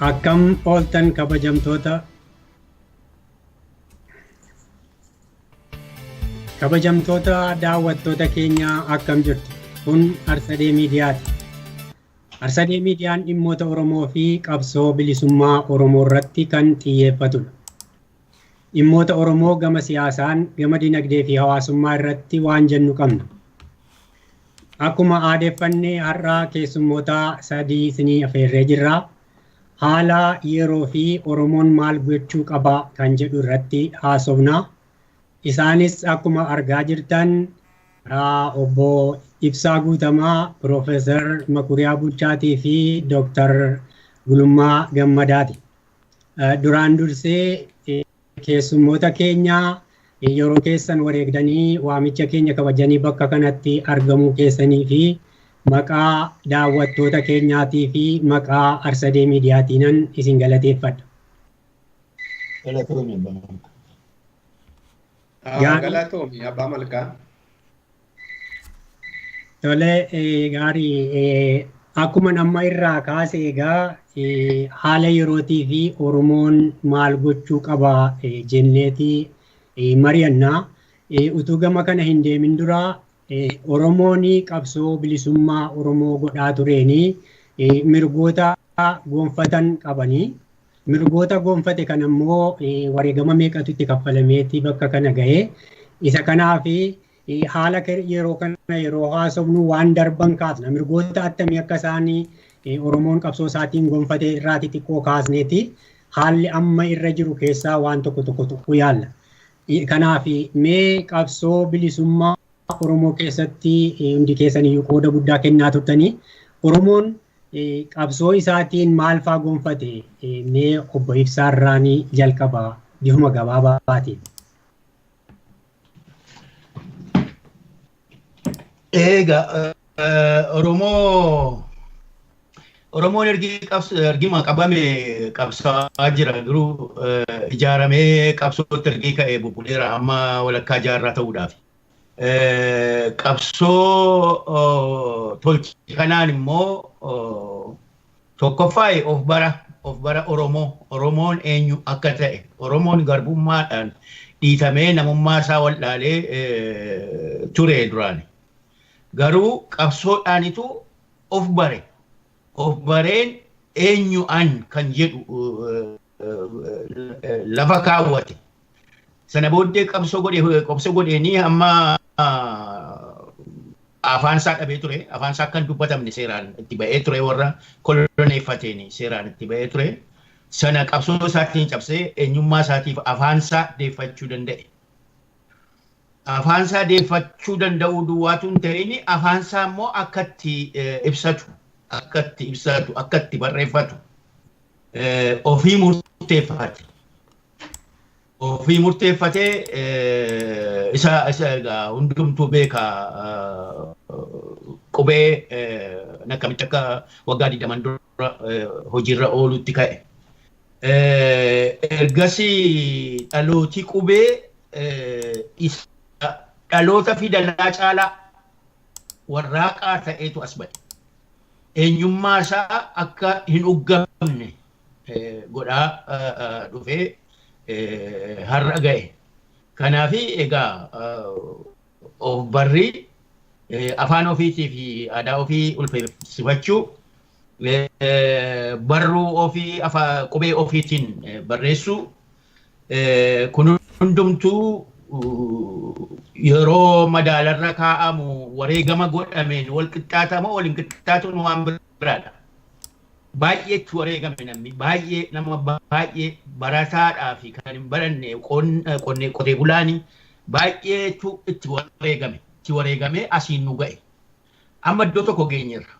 Akkam ooltan kabajamtoota daawwattoota keenyaa, akkam jirtu? Kun Arsadee Miidiyaati. Arsadee Miidiyaan dhimmoota Oromoo fi qabsoo bilisummaa Oromoo irratti kan xiyyeeffatudha. Dhimmoota Oromoo gama siyaasaan, gama dinagdee fi hawaasummaa irratti waan jennu qabna. Akkuma aadeeffannee, har'aa keessummoota sadii isinii afeerree jirra. Haala yeroo fi Oromoon maal gochuu qaba kan jedhu irratti haasofna. Isaanis akkuma argaa jirtan obbo Ibsaa Guutamaa, Piroofeesar Makuriyaa Bulchaatii fi Dooktar Gulummaa Gammadaati. Duraan dursee keessummoota keenya, yeroo keessan wareegdanii waamicha keenya kabajanii bakka kanatti argamuu keessanii fi maqaa daawwattoota keenyaatii fi maqaa Arsadee Miidiyaatiinan isin galateeffadha. Galatoomi, Abbaa Malkaa. Galatoomi, Abbaa Malkaa. Tole, gaarii. Akkuma amma irraa kaase, egaa haala yerootii fi Oromoon maal gochuu qaba jenneeti mari'annaa. Utuu gama kana hin deemin dura, Oromoon qabsoo bilisummaa Oromoo godhaa tureeni mirgoota gonfatan qabanii. Mirgoota gonfate kan ammoo wareegama meeqatu itti kaffalameeti bakka kana ga'ee. Isa kanaaf haala yeroo kana yeroo haasofnu waan darban kaasna. Mirgoota attamii akka isaan Oromoon qabsoo isaatiin gonfate irraa xixiqqoo kaasneeti haalli amma irra jiru keessaa waan tokko tokko tuquu yaalla. Kanaaf mee qabsoo bilisummaa Oromoo keessatti hundi keessaniyyuu qooda guddaa kennaa turtanii, Oromoon qabsoo isaatiin maal faa gonfate? Mee obbo Ibsaa irraanii jalqaba, bifuma gabaabaatiin. Egaa Oromoon ergima qabame qabsaa'aa jira, garuu ijaaramee qabsootti ergii ka'ee bubbuleera, amma walakkaa jaarraa ta'uudhaaf. Qabsoo tolchi kanaan immoo tokkoffaa of bara Oromoo, Oromoon eenyu akka ta'e, Oromoon garbummaadhaan dhiitamee namummaa isaa wallaalee ture duraan. Garuu qabsoodhaanitu of bare. Of bareen eenyu an kan jedhu lafa kaawwate. Sana booddee qabsoo godheenii amma afaan isaa dhabee ture. Afaan isaa akka hin dubbatamne seeraan itti ba'ee ture, warra koloneeffateen seeraan itti ba'ee ture. Sana qabsoo isaatiin cabsee eenyummaa isaatiif afaan isaa deeffachuu danda'e. Afaan isaa deeffachuu danda'uu duwwaatu hin ta'in, afaan isaa immoo akka itti ibsatu, akka itti ibsatu, akka itti barreeffatu ofii murteeffate. Ofii murteeffatee isa egaa hundumtuu beeka, qubee akkamitti akka waggaa 20 dura hojiirra oolutti ka'e. Ergasii dhalooti qubee isa dhaloota fidalaa caalaa warraaqaa ta'eetu as ba'e. Eenyummaa isaa akka hin uggamne godhaa dhufee har'a ga'e. Kanaaf egaa of barri afaan ofiitii fi aadaa ofii ulfeessifachuu, barruu ofii qubee ofiitiin barreessuu, kun hundumtuu yeroo madaalarra kaa'amu wareegama godhameen wal qixxaatamoo wal hin qixxaatuun waan biraadha. Baay'eetti wareegame namni baay'ee, nama baay'ee, barataadhaa fi kan hin baranne, qonnee qotee bulaanii baay'eetu itti wareegame. Itti wareegamee asiin nu ga'e. Amma iddoo tokko geenyerra.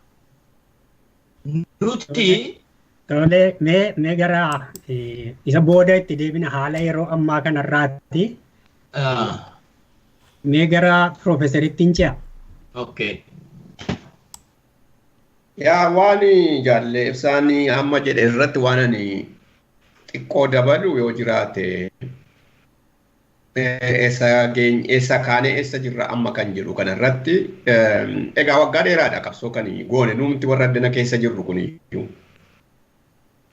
Nuti Tole, mee gara isa booda itti deebina, haala yeroo ammaa kanarraatti. Mee gara piroofeesaritti hin ce'a. Okay. Yaa, waan jaallee Ibsaan amma jedhe irratti waan ani xiqqoo dabalu yoo jiraate, eessa kaanee eessa jirra amma kan jedhu kanarratti, egaa waggaa dheeraadha qabsoo kan goone nuti warra addana keessa jirru kun iyyuu.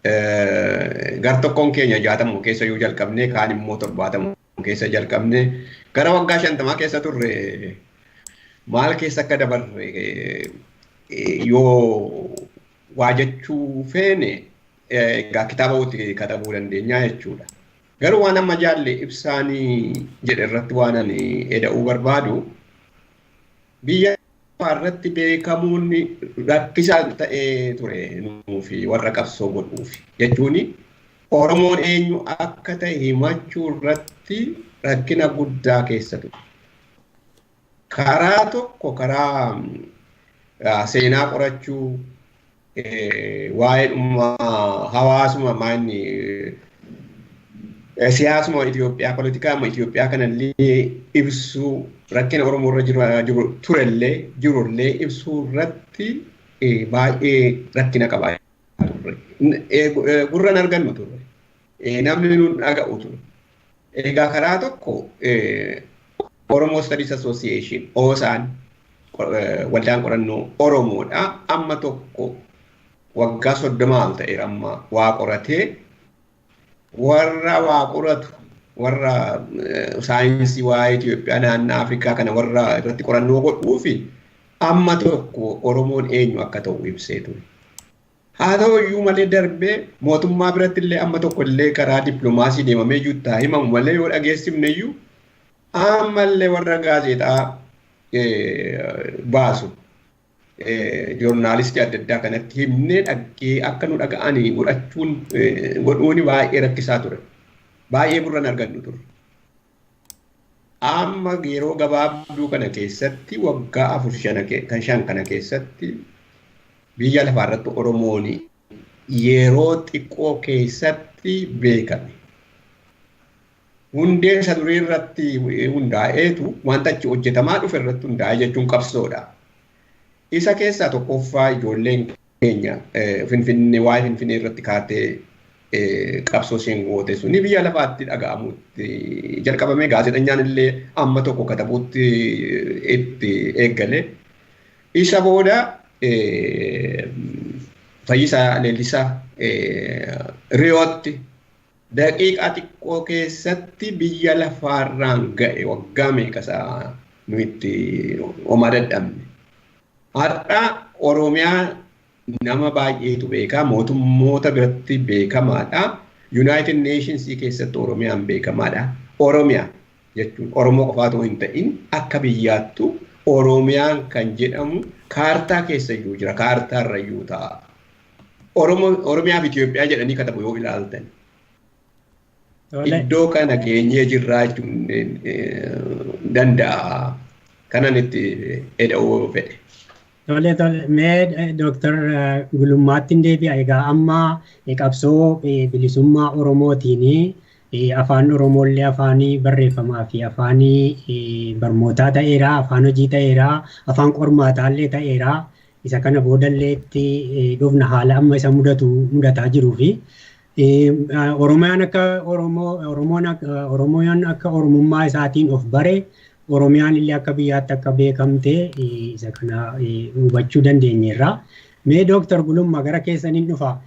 Gar tokkoon keenya 60 keessa iyyuu jalqabne, kaan immoo 70 keessa jalqabne, gara waggaa 50 keessa turre. Maal keessa akka dabarre yoo waa jechuu feene, egaa kitaaba walitti katabuu dandeenya jechuudha. Garuu waan amma jaalle Ibsaanii jedhe irratti waan ani eda'uu barbaadu, biyya irratti beekamuun rakkisaa ta'ee ture nuufi warra qabsoo godhuufi jechuun, Oromoon eenyu akka ta'e himachuu irratti rakkina guddaa keessa ture. Karaa tokko, karaa seenaa qorachuu, waa'ee dhumma hawaasuma, maanni, siyaasuma Itoophiyaa, poolitikaa Itoophiyaa kanallee ibsuu, rakkina Oromoo irra jiru turellee jirullee ibsuu irratti baay'ee rakkina qabaa turre. Gurra argannu turre. Namni nun dhaga'u ture. Egaa karaa tokko Oromo Studies Association, OSAN, waldaan qorannoo Oromoodha. Amma tokko waggaa 30 al ta'eera amma waa qoratee, warra waa qoratu, warra saayinsii waa'ee Itoophiyaa, naannoo Afrikaa kana warra irratti qorannoo godhuu fi amma tokko Oromoon eenyu akka ta'u ibsee ture. Haa ta'u iyyuu malee, darbee mootummaa biratti illee amma tokko illee karaa dippiloomaasii deemamee iyyuu himamu malee, yoo dhageessifne iyyuu, ammallee warra gaazexaa baasu, joornaalistii adda addaa kanatti himnee dhaggee akka nu dhaga'anii godhachuun godhuuni baay'ee rakkisaa ture. Baay'ee gurran argannu ture. Amma yeroo gabaabduu kana keessatti, waggaa 4 5 kana keessatti, biyya lafaarratti Oromoon yeroo xiqqoo keessatti beekame. Hundee isa durii irratti hundaa'eetu wanta achi hojjetamaa dhufe irratti hundaa'e jechuun qabsoodha. Isa keessaa tokkoffaa ijoolleen keenya Finfinnee, waa'ee Finfinnee irratti kaatee qabsoo isheen goote suni biyya lafaatti dhaga'amutti jalqabame, gaazexanyaan illee amma tokko katabuutti itti eeggale. Isa booda Fayyisaa Leellisaa Riyootti daqiiqaa xiqqoo keessatti biyya lafaarraan ga'e, waggaa meeqasaa nu itti homaa dadhabne. Har'a Oromiyaa nama baay'eetu beekaa, mootummoota biratti beekamaadha. United Nations keessatti Oromiyaan beekamaadha. Oromiyaa jechuun Oromoo qofaatu hin ta'in, akka biyyaattu Oromiyaan kan jedhamu kaartaa keessa iyyuu jira, kaartaarra iyyuu ta'a. Oromiyaa fi Itoophiyaa jedhanii katabu yoo ilaaltan. Iddoo kana geenyee jirraa jechuun danda'a. Kanan itti eda'uu fedhe. Tole tole, mee Dooktar Gulummaatti hin deebi'a. Egaa amma qabsoo bilisummaa Oromootiin afaan Oromoollee afaanii barreeffamaa fi afaanii barnootaa ta'eera, afaan hojii ta'eera, afaan qormaataallee ta'eera. Isa kana boodallee itti dhufna, haala amma isa mudatu mudataa jiruu fi Oromiyaan akka Oromoo, Oromoon akka Oromoon akka Oromummaa isaatiin of bare, Oromiyaan illee akka biyyaatti akka beekamte isa kana hubachuu dandeenyeerra. Mee Dooktar Gulummaa, gara keessaniin dhufa.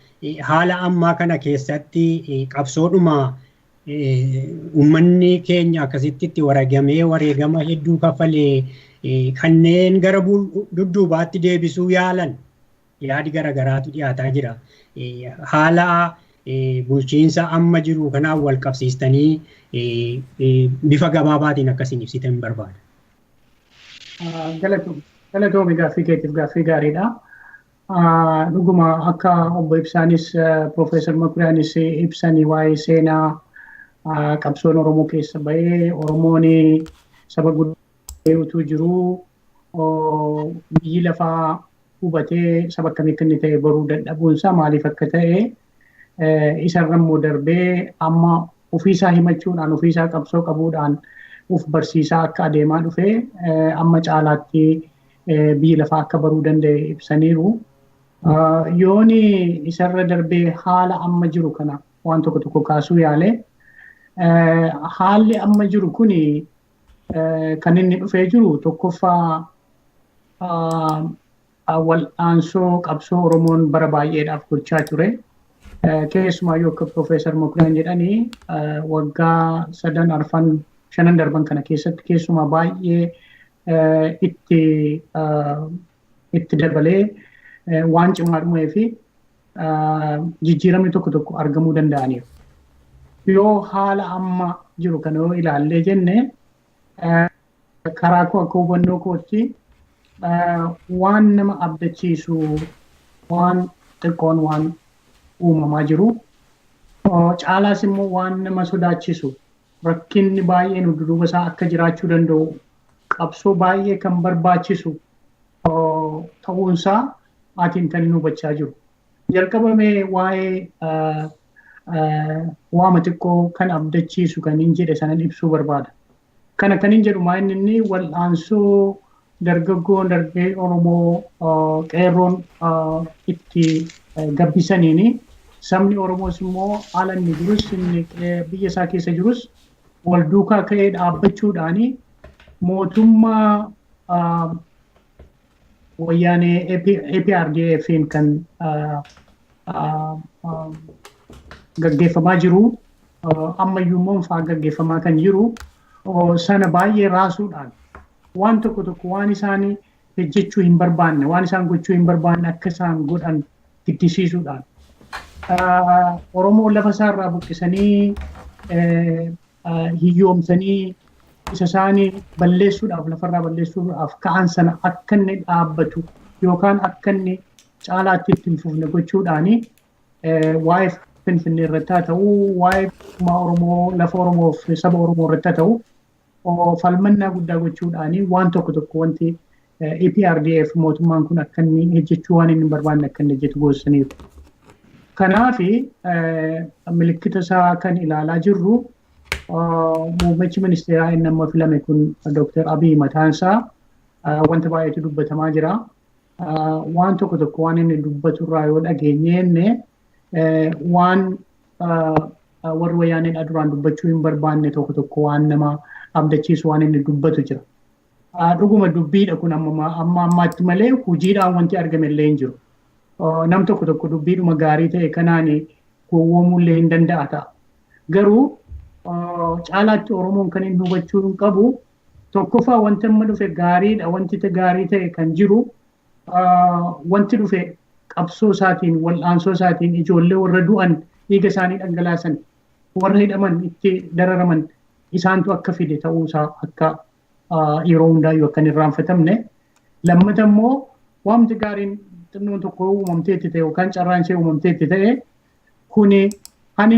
Haala ammaa kana keessatti qabsoodhuma uummanni keenya akkasitti itti wareegamee, wareegama hedduu kaffalee, kanneen gara dudduubaatti deebisuu yaalan yaadi garaagaraatu dhiyaataa jira. Haala bulchiinsa amma jiru kanaan wal qabsiistanii bifa gabaabaatiin akkasiin ibsitan barbaada. Galatoomi gaaffii keetiif, gaaffii gaariidha. Dhuguma akka obbo Ibsaanis Piroofeesar Makuriyaanis ibsanii, waa'ee seenaa qabsoon Oromoo keessa bahee, Oromoon saba guddaa utuu jiruu biyyi lafaa hubatee saba akkamii akka inni ta'e baruu dadhabuunsaa maaliif akka ta'e, isarra immoo darbee amma ofiisaa himachuudhaan, ofiisaa qabsoo qabuudhaan uf barsiisaa akka adeemaa dhufe, amma caalaatti biyyi lafaa akka baruu danda'e ibsaniiru. Yooni isarra darbee haala amma jiru kana waan tokko tokko kaasuu yaale, haalli amma jiru kuni kan inni dhufee jiru tokkoffaa wal'aansoo qabsoo Oromoon bara baay'eedhaaf gochaa ture. Keessumaayyuu akka Piroofeesar Mokuraan jedhanii waggaa sadan arfan shanan darban kana keessatti keessumaa baay'ee itti dabalee waan cimaa dhumee fi jijjiiramni tokko tokko argamuu danda'aniiru. Yoo haala amma jiru kana yoo ilaallee jenne, karaa koo akka hubannoo kootti waan nama abdachiisu waan xiqqoon waan uumamaa jiru, caalaas immoo waan nama sodaachisu rakkinni baay'een duuba isaa akka jiraachuu danda'u, qabsoo baay'ee kan barbaachisu ta'uunsaa atiin kan inni hubachaa jiru. Jalqabamee waa'ee waama xiqqoo kan abdachiisu kan hin jedhe sanan ibsuu barbaada. Kana kan hin jedhu maa inni wal'aansoo dargaggoon darbee Oromoo qeerroon itti gabbisaniini sabni Oromoos immoo haala inni jirus inni biyya isaa keessa jirus wal duukaa ka'ee dhaabbachuudhaani mootummaa wayyaanee APRDF'n kan gaggeeffamaa jiru, ammayyuu immoo fa'aa gaggeeffamaa kan jiru sana baay'ee raasuudhaan waan tokko tokko waan isaan hojjechuu hin barbaanne, waan isaan gochuu hin barbaanne akka isaan godhan giddisiisuudhaan Oromoo lafa isaarraa buqqisanii hiyyoomsanii isa isaanii balleessuudhaaf lafarraa balleessuudhaaf ka'an sana akka inni dhaabbatu yookaan akka inni caalaatti itti hin fufne gochuudhaani waa'ee Finfinnee irratti haa ta'u, waa'ee Oromoo lafa Oromoof saba Oromoo irratti haa ta'u, falmannaa guddaa gochuudhaani waan tokko tokko wanti EPRDF mootummaan kun akka inni hojjechuu waan inni hin barbaanne akka inni hojjetu goosisaniiru. Kanaaf milikkita isaa kan ilaalaa jirru, muummichi ministeeraa inni amma filame kun Dr. Abiy mataan isaa wanta baay'eetu dubbatamaa jira. Waan tokko tokko waan inni dubbatu irraa yoo dhageenye jenne, waan warri wayyaaneedha duraan dubbachuu hin barbaanne tokko tokko waan nama abdachiisu waan inni dubbatu jira. Dhuguma dubbiidha kun amma ammaatti malee hojiidhaan wanti argame illee hin jiru. Nam tokko tokko dubbiidhuma gaarii ta'e kanaan gowwoomuu illee hin danda'a ta'a. Garuu caalaatti Oromoon kan inni hubachuu hin qabu tokkoffaa, wanti amma dhufe gaariidha, wanti gaarii ta'e kan jiru, wanti dhufe qabsoo isaatiin, wal'aansoo isaatiin, ijoollee warra du'an, dhiiga isaanii dhangalaasan, warra hidhaman, itti dararaman isaantu akka fide ta'uusaa akka yeroo hundaayyuu akka hin irraanfatamne. Lammata immoo wanti gaariin xinnoon tokko uumamteetti ta'e yookaan carraan ishee uumamteetti ta'e kuni kan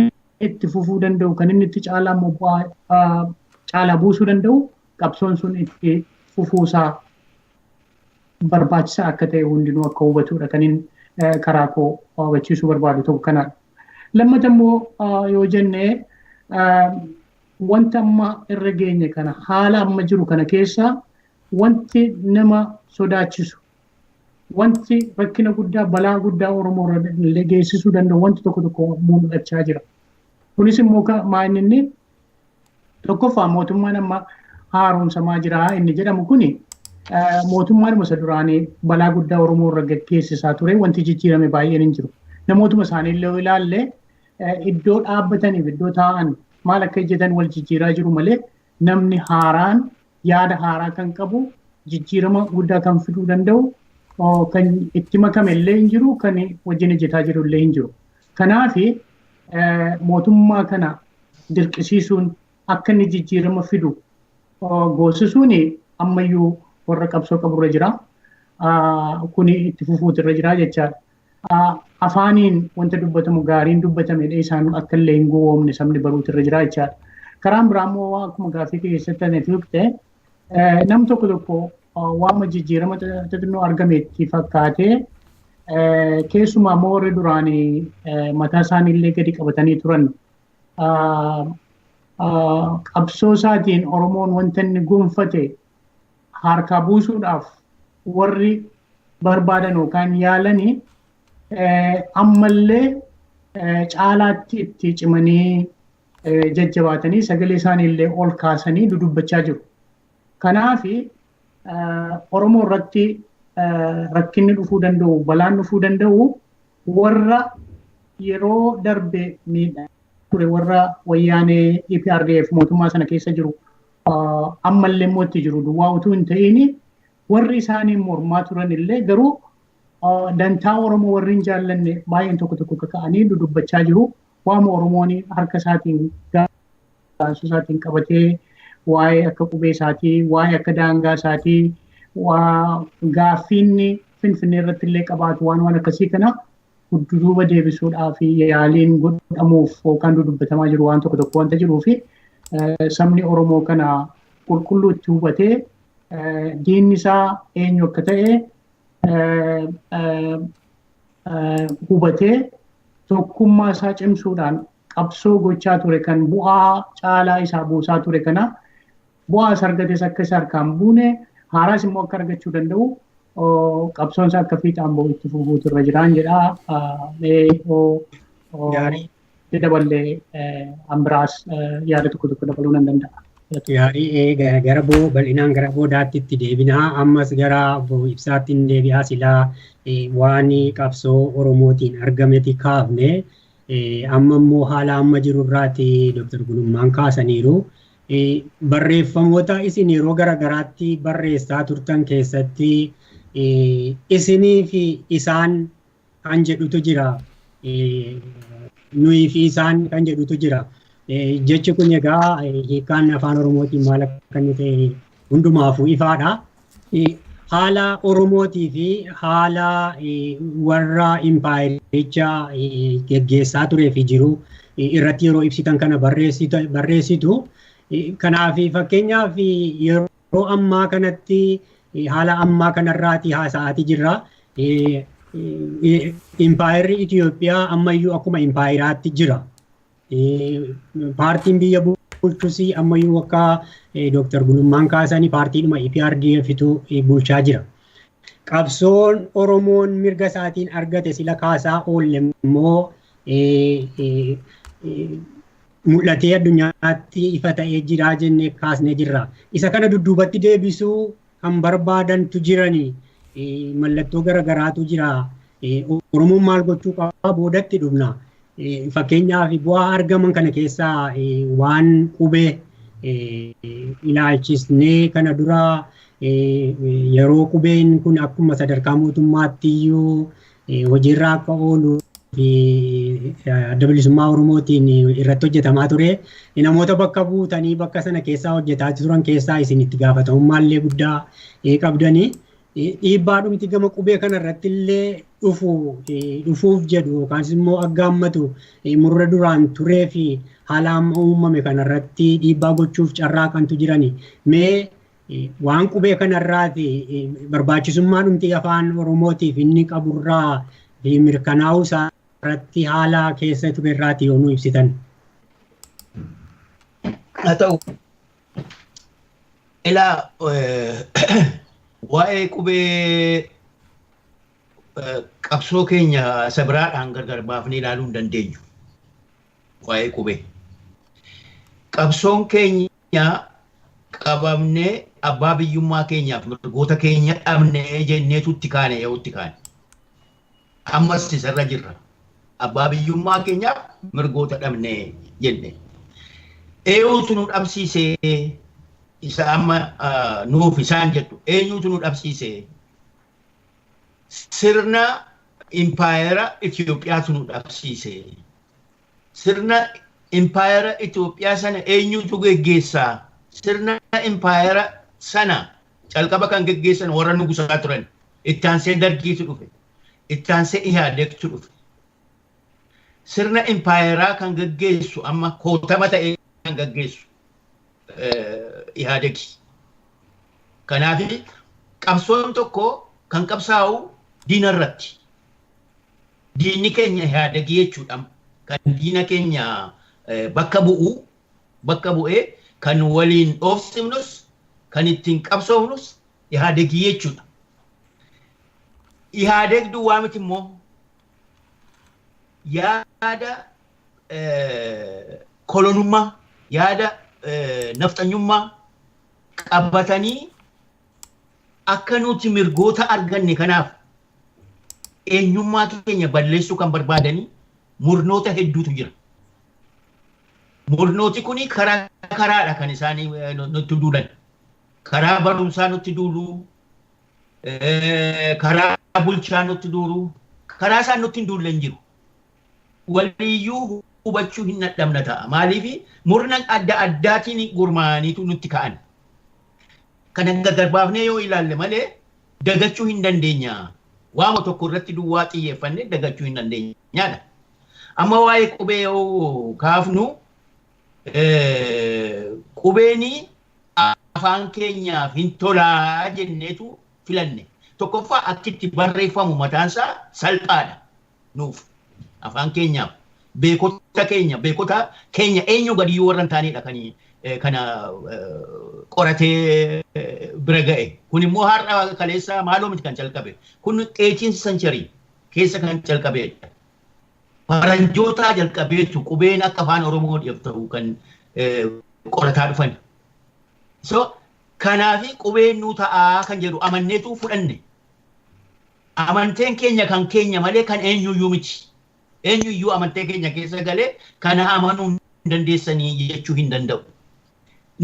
itti fufuu danda'u, kan inni itti caalaa immoo bu'aa caalaa buusuu danda'u, qabsoon sun itti fufuusaa barbaachisaa akka ta'e hundinuu akka hubatudha kan inni karaa koo hubachiisuu barbaadu tokko kanadha. Lammata immoo yoo jenne, wanta amma irra geenye kana, haala amma jiru kana keessa wanti nama sodaachisu, wanti rakkina guddaa, balaa guddaa Oromoo irra illee geessisuu danda'u wanti tokko tokko mul'achaa jira. Kunis immoo maal inni tokkoffaa, mootummaan amma haaromsamaa jira inni jedhamu kuni mootummaan isa duraanii balaa guddaa Oromoo irra gaggeessisaa ture wanti jijjiirame baay'een hin jiru. Namootuma isaanii illee ilaalle, iddoo dhaabbataniif iddoo taa'an maal akka hojjetan wal jijjiiraa jiru malee namni haaraan yaada haaraa kan qabu, jijjiirama guddaa kan fiduu danda'u kan itti makame illee hin jiru, kan wajjin hojjetaa jiru illee hin jiru. Kanaaf mootummaa kana dirqisiisuun akka inni jijjiirama fidu goosisuun ammayyuu warra qabsoo qaburra jira. Kuni itti fufuutu irra jira jechaadha. Afaaniin wanta dubbatamu gaariin dubbatame isaan akka illee hin gowwoomne sabni baruutu irra jira jechaadha. Karaan biraa immoo akkuma gaaffii keessatti ani tuqxe, nam tokko tokko waama jijjiirama xixinnoo argame itti fakkaatee, keessumaa immoo warri duraanii mataa isaanii illee gadi qabatanii turan, qabsoo isaatiin Oromoon wanta inni gonfate harkaa buusuudhaaf warri barbaadan yookaan yaalanii ammallee caalaatti itti cimanii jajjabaatanii sagalee isaanii illee ol kaasanii dudubbachaa jiru. Kanaaf Oromoo irratti rakkinni dhufuu danda'u, balaan dhufuu danda'u warra Yeroo darbe miidhaa ture warra Wayyaanee EPRDF mootummaa sana keessa jiru ammallee immoo itti jiru duwwaa utuu hin ta'in, warri isaanii mormaa turan illee garuu dantaa Oromoo warri hin jaallanne baay'een tokko tokko kaka'anii dudubbachaa jiru. Waama Oromoon harka isaatiin gaansuu isaatiin qabatee waa'ee akka qubee isaatii, waa'ee akka daangaa isaatii, waa gaaffiinni Finfinnee irratti illee qabaatu waan akkasii kana dudduuba deebisuudhaaf yaaliin godhamuuf yookaan dudubbatamaa jiru waan tokko tokko wanta jiruu fi sabni Oromoo kana qulqulluu itti hubatee diinni isaa eenyu akka ta'e hubatee tokkummaa isaa cimsuudhaan qabsoo gochaa ture kan bu'aa caalaa isaa buusaa ture kana bu'aa isa argates akka isa harkaan buune, haaraas immoo akka argachuu danda'u, qabsoon isaa akka fiixaan bahu itti fufuutu irra jiraan jedha. Mee daballee ambiraas yaada tokko tokko dabaluu nan danda'a. Gaarii, gara boo bal'inaan gara boodaatti itti deebinaa. Ammas gara Ibsaatti hin deebi'aa. Silaa waan qabsoo Oromootiin argameti kaafne, amma immoo haala amma jiru irraati Dr. Gulummaan kaasaniiru. Barreeffamoota isin yeroo garaagaraatti barreessaa turtan keessatti isinii fi isaan kan jedhutu jira. Nuyi fi isaan kan jedhutu jira. Jechi kun egaa hiikkaan afaan Oromootiin maal akka inni ta'e hundumaafuu ifaadha. Haala Oromootii fi haala warra impaayericha geggeessaa turee fi jiru irratti yeroo ibsitan kana barreessitu. Kanaaf fakkeenyaaf yeroo ammaa kanatti haala ammaa kanarraati haasa'aati jirra. Impaayerri Itoophiyaa ammayyuu akkuma impaayeraatti jira. Paartiin biyya bulchus ammayyuu akka Dr. Gulummaan kaasanii paartiidhuma EPRDFtu bulchaa jira. Qabsoon Oromoon mirga isaatiin argate sila kaasaa oolle immoo mul'atee addunyaatti ifa ta'ee jira jennee kaasnee jirra. Isa kana dudduubatti deebisuu kan barbaadantu jirani. Mallattoo garaagaraatu jira. Oromoon maal gochuu qaba boodatti dhufna. Fakkeenyaaf bu'aa argaman kana keessaa waan qubee ilaalchisnee kana dura yeroo qubeen kun akkuma sadarkaa mootummaatti iyyuu hojiirra akka oolu fi Adda Bilisummaa Oromootiin irratti hojjetamaa ture. Namoota bakka buutanii bakka sana keessaa hojjetaa turan keessaa isin itti gaafatamummaa illee guddaa qabdanii. Dhiibbaa dhumti gama qubee kana irratti illee dhufu dhufuuf jedhu yookaan immoo aggaammatu murra duraan turee fi haala amma uumame kanarratti dhiibbaa gochuuf carraaqantu jirani. Mee waan qubee kanarraati barbaachisummaa dhumti afaan Oromootiif inni qaburraa fi mirkanaa'uu isaa irratti haala keessa ture irraati yoo nu ibsitan. Haa ta'u, ilaa, waa'ee qubee qabsoo keenya isa biraadhaan gargar baafnee ilaaluu hin dandeenyu. Waa'ee qubee. Qabsoon keenya qabamnee abbaa biyyummaa keenyaaf mirgoota keenya dhabnee jenneetu itti kaane yoo itti kaane. Ammas isarra jirra. Abbaa biyyummaa keenyaaf mirgoota dhabnee jenne. Eenyutu nu dhabsiisee? Isa amma nuuf isaan jettu eenyutu nu dhabsiisee? Sirna impaayera Itoophiyaatu nu dhabsiise. Sirna impaayera Itoophiyaa sana eenyutu geggeessaa? Sirna impaayera sana calqaba kan geggeessan warra nugusaa turan. Ittaansee Dargiitu dhufe. Ittaansee Ihaadeegtu dhufe. Sirna impaayeraa kan geggeessu amma kootama ta'ee kan geggeessu Ihaadegi. Kanaaf qabsoon tokko kan qabsaa'u diina irratti. Diinni keenya Ihaadegii jechuudha. Kan diina keenya bakka bu'ee kan waliin dhoofsifnus kan ittiin qabsoofnus Ihaadegii jechuudha. Ihaadeg duwwaa miti immoo, yaada kolonummaa, yaada nafxanyummaa qabatanii akka nuti mirgoota arganne kanaaf eenyummaa keenya balleessuu kan barbaadanii murnoota hedduutu jira. Murnooti kuni karaa karaadha kan isaan nutti duulan. Karaa barumsaa nutti duulu, karaa bulchaa nutti duulu, karaa isaan nutti hin duulle hin jiru. Waliyyuu hubachuu hin dadhabna ta'a. Maaliif murna adda addaatiin gurmaa'aniitu nutti ka'an. Kana gargar baafnee yoo ilaalle malee dagachuu hin dandeenya. Waama tokko irratti duwwaa xiyyeeffannee dagachuu hin dandeenyaadha. Amma waa'ee qubee yoo kaafnu, qubeen afaan keenyaaf hin tolaa jenneetu filanne. Tokkoffaa, akkitti barreeffamu mataansaa salphaadha nuuf, afaan keenyaaf. Beekota keenya eenyu gadiyyuu warra hin taanedha kan kana qoratee bira ga'e. Kun immoo har'a kaleessa maaloo miti kan calqabe. Kun 18th century keessa kan calqabedha. Faranjootaa jalqabeetu qubeen akka afaan Oromoo ta'u kan qorataa dhufan. So kanaafi qubeen nuu ta'aa kan jedhu amanneetu fudhanne. Amanteen keenya kan keenya malee kan eenyuyyuu miti. Eenyuyyuu amantee keenya keessa galee kana amanuu hin dandeessanii jechuu hin danda'u.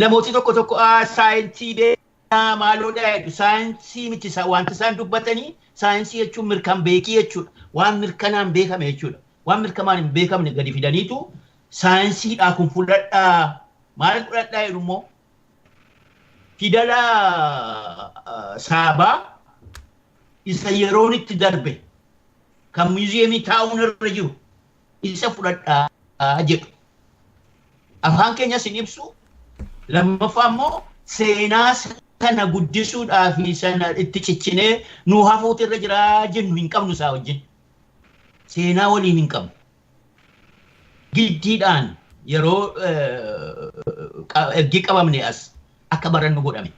Namooti tokko tokko saayinsii beekaa maaloodha jedhu. Saayinsii miti wanti isaan dubbatanii. Saayinsii jechuun mirkan beekii jechuudha. Waan mirkanaan beekame jechuudha. Waan mirkamaan hin beekamne gadi fidaniitu saayinsiidhaa kun fudhadhaa, maal fudhadhaa jedhu immoo, fidala Saabaa isa yeroon itti darbe kan museum taa'uun irra jiru isa fudhadhaa jedhu. Afaan keenyas hin ibsu. Lammaffaa immoo seenaa sana guddisuudhaa fi sana itti ciccinee nu hafuutu irra jiraa jennu hin qabnu isaa wajjin. Seenaa waliin hin qabnu. Giddiidhaan yeroo ergi qabamne as akka barannu godhame.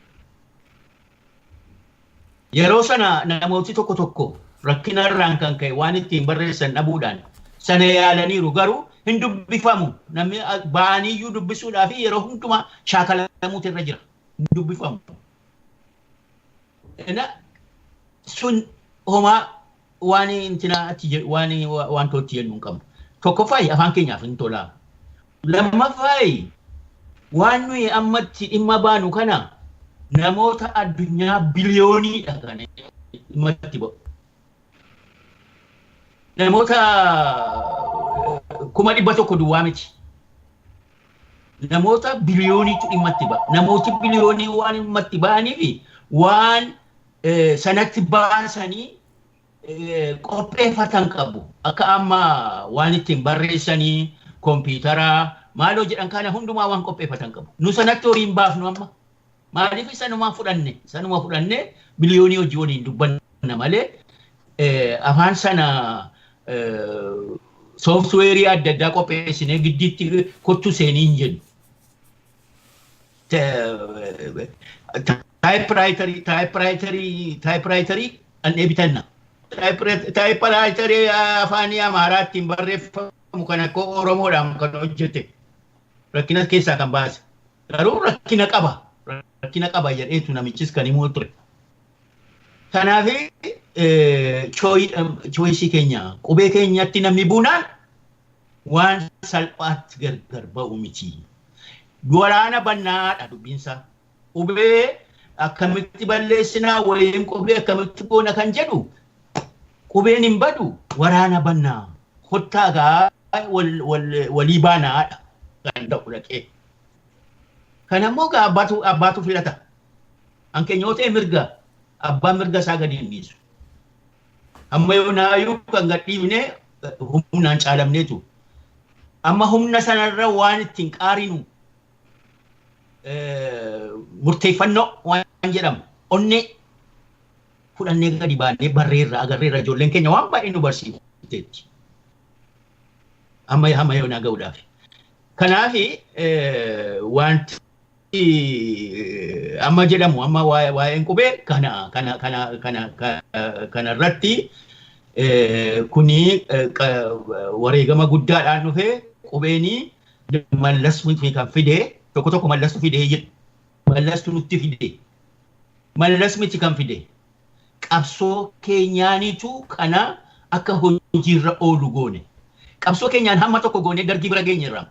Yeroo sana namooti tokko tokko rakkina irraan kan ka'e waan ittiin barreessan dhabuudhaan sana yaalaniiru, garuu hin dubbifamu. Namni ba'aniiyyuu dubbisuudhaaf yeroo hundumaa shaakalamuutu irra jira. Hin dubbifamu. Sun homaa waan intinaatti waan wantootti jennu hin qabnu. Tokkoffaa, afaan keenyaaf hin tolaa. Lammaffaa, waan nuyi ammatti dhimma baanu kana namoota addunyaa biliyooniidha kan dhimma itti ba'u. Namoota 100,000 duwwaa miti. Namoota biliyooniitu dhimma itti ba'a. Namooti biliyoonii waan dhimma itti ba'aniif waan sanatti baasanii qopheeffatan qabu. Akka amma waan ittiin barreessanii kompiitaraa maaloo jedhan kana hundumaa waan qopheeffatan qabu. Nu sanatti horii hin baafnu amma. Maaliif? Sanuma fudhanne, sanuma fudhanne biliyoonii hojii waliin dubbanna malee afaan sana software adda addaa qopheessinee giddiitti kottu seenii hin jennu. Typewriter dhandhee bitanna. Typewriter afaan Amaaraa ittiin barreeffamu kan akka Oromoodhaan kan hojjete rakkina keessaa kan baase. Garuu rakkina qaba. Rakkina qaba jedheetu namichis kan himuu ture. Kanaaf choice keenya, qubee keenyatti namni bunaan waan salphaatti gargar ba'u miti. Waraana bannaadha dubbiinsaa. Qubee akkamitti balleessinaa wayiin, qubee akkamitti goona kan jedhu, qubeen hin badu, waraana bannaa. Kottaa gaa walii baanaadha kan ta'u dhaqee. Kanammoo gaa abbaatu filata. An keenya yoo ta'e mirga, abbaan mirga isaa gadi hin dhiisu. Amma yoo naayyuu kan gadhiifne humnaan caalamneetu. Amma humna sanarra waan ittiin qaarinu murteeffannoo waan jedhamu onnee fudhannee gadi baannee barreerra, agarreerra, ijoolleen keenya waan baay'ee nu barsiifteetti. Amma yoo naa ga'uudhaaf. Kanaaf wanti amma jedhamu, amma waa'een qubee kana irratti kuni wareegama guddaadhaan dhufee. Qubeenii Mallas kan fide, tokko tokko Mallastu fide jedhu. Mallastu nutti fide. Mallas miti kan fide. Qabsoo keenyaanitu kana akka hojiirra oolu goone. Qabsoo keenyaan hamma tokko goonee dargii bira geenyerra.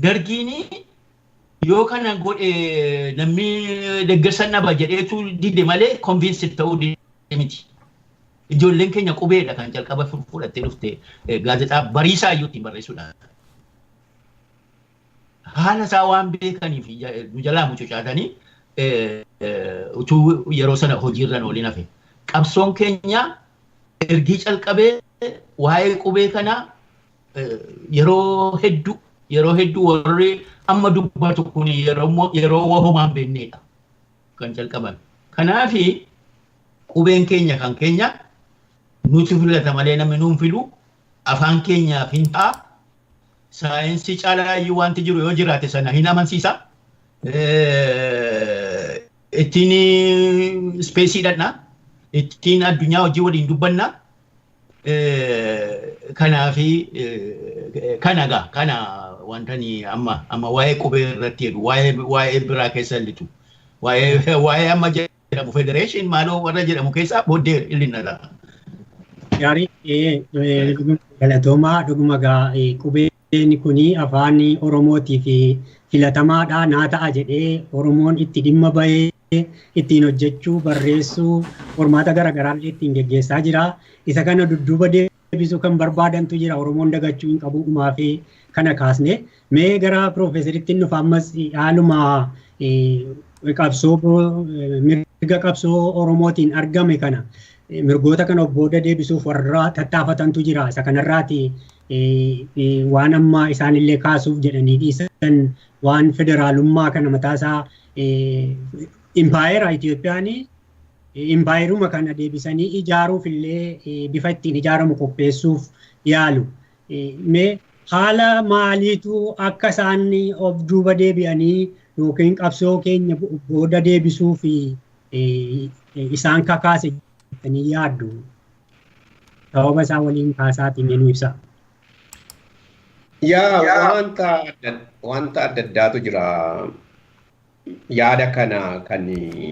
Dargiin yoo kana godhe namni deeggarsa naba jedheetu dide malee convinced ta'uu dide miti. Ijoolleen keenya qubeedha kan jalqaba fudhattee dhufte gaazexaa Bariisaa iyyuu ittiin barreessuudha. Haala isaa waan beekaniif nu jalaa mucucaatanii utuu yeroo sana hojiirra ooliin hafe. Qabsoon keenya ergii calqabee waa'ee qubee kanaa yeroo hedduu warri amma dubbatu kun yeroo homaan beeknedha kan calqaban. Kanaafi qubeen keenya kan keenya nuti filata malee namni nuun filu, afaan keenyaaf hin ta'a. Saayinsii caalaa iyyuu wanti jiru yoo jiraate sana hin amansiisa. Ittiin space dhaqna. Ittiin addunyaa hojii waliin dubbanna. Kanaafi kana gaa kana wantani amma waa'ee qubee irratti jedhu, waa'ee biraa keessa litu, waa'ee amma jedhamu federation maaloo warra jedhamu keessaa booddee illinna ta'a. Gaarii, galatoomaa. Dhuguma gaa qubeen kuni afaan Oromootiif filatamaadha naa ta'a jedhee Oromoon itti dhimma bahee ittiin hojjechuu, barreessuu, qormaata garaagaraa ittiin geggeessaa jira. Isa kana dudduuba deebisuu kan barbaadantu jira. Oromoon dagachuu hin qabu dhumaa fi kana kaasne. Mee gara piroofeesaritti dhufa. Ammas haaluma qabsoo mirga qabsoo Oromootiin argame kana, mirgoota kana of booda deebisuuf warra tattaafatantu jira. Isa kanarraati waan amma isaanillee kaasuuf jedhanii dhiisan, waan federaalummaa kana mataasaa, impaayera Itoophiyaan impaayeruma kana deebisanii ijaaruuf illee bifa ittiin ijaaramu qopheessuuf yaalu. Mee haala maaliitu akka isaan of duuba deebi'anii yookiin qabsoo keenya booda deebisuuf isaan kakaase jettanii yaaddu? Sababa isaa waliin kaasaatiin nu ibsa. Yaa, wanta adda addaatu jira. Yaada kana kan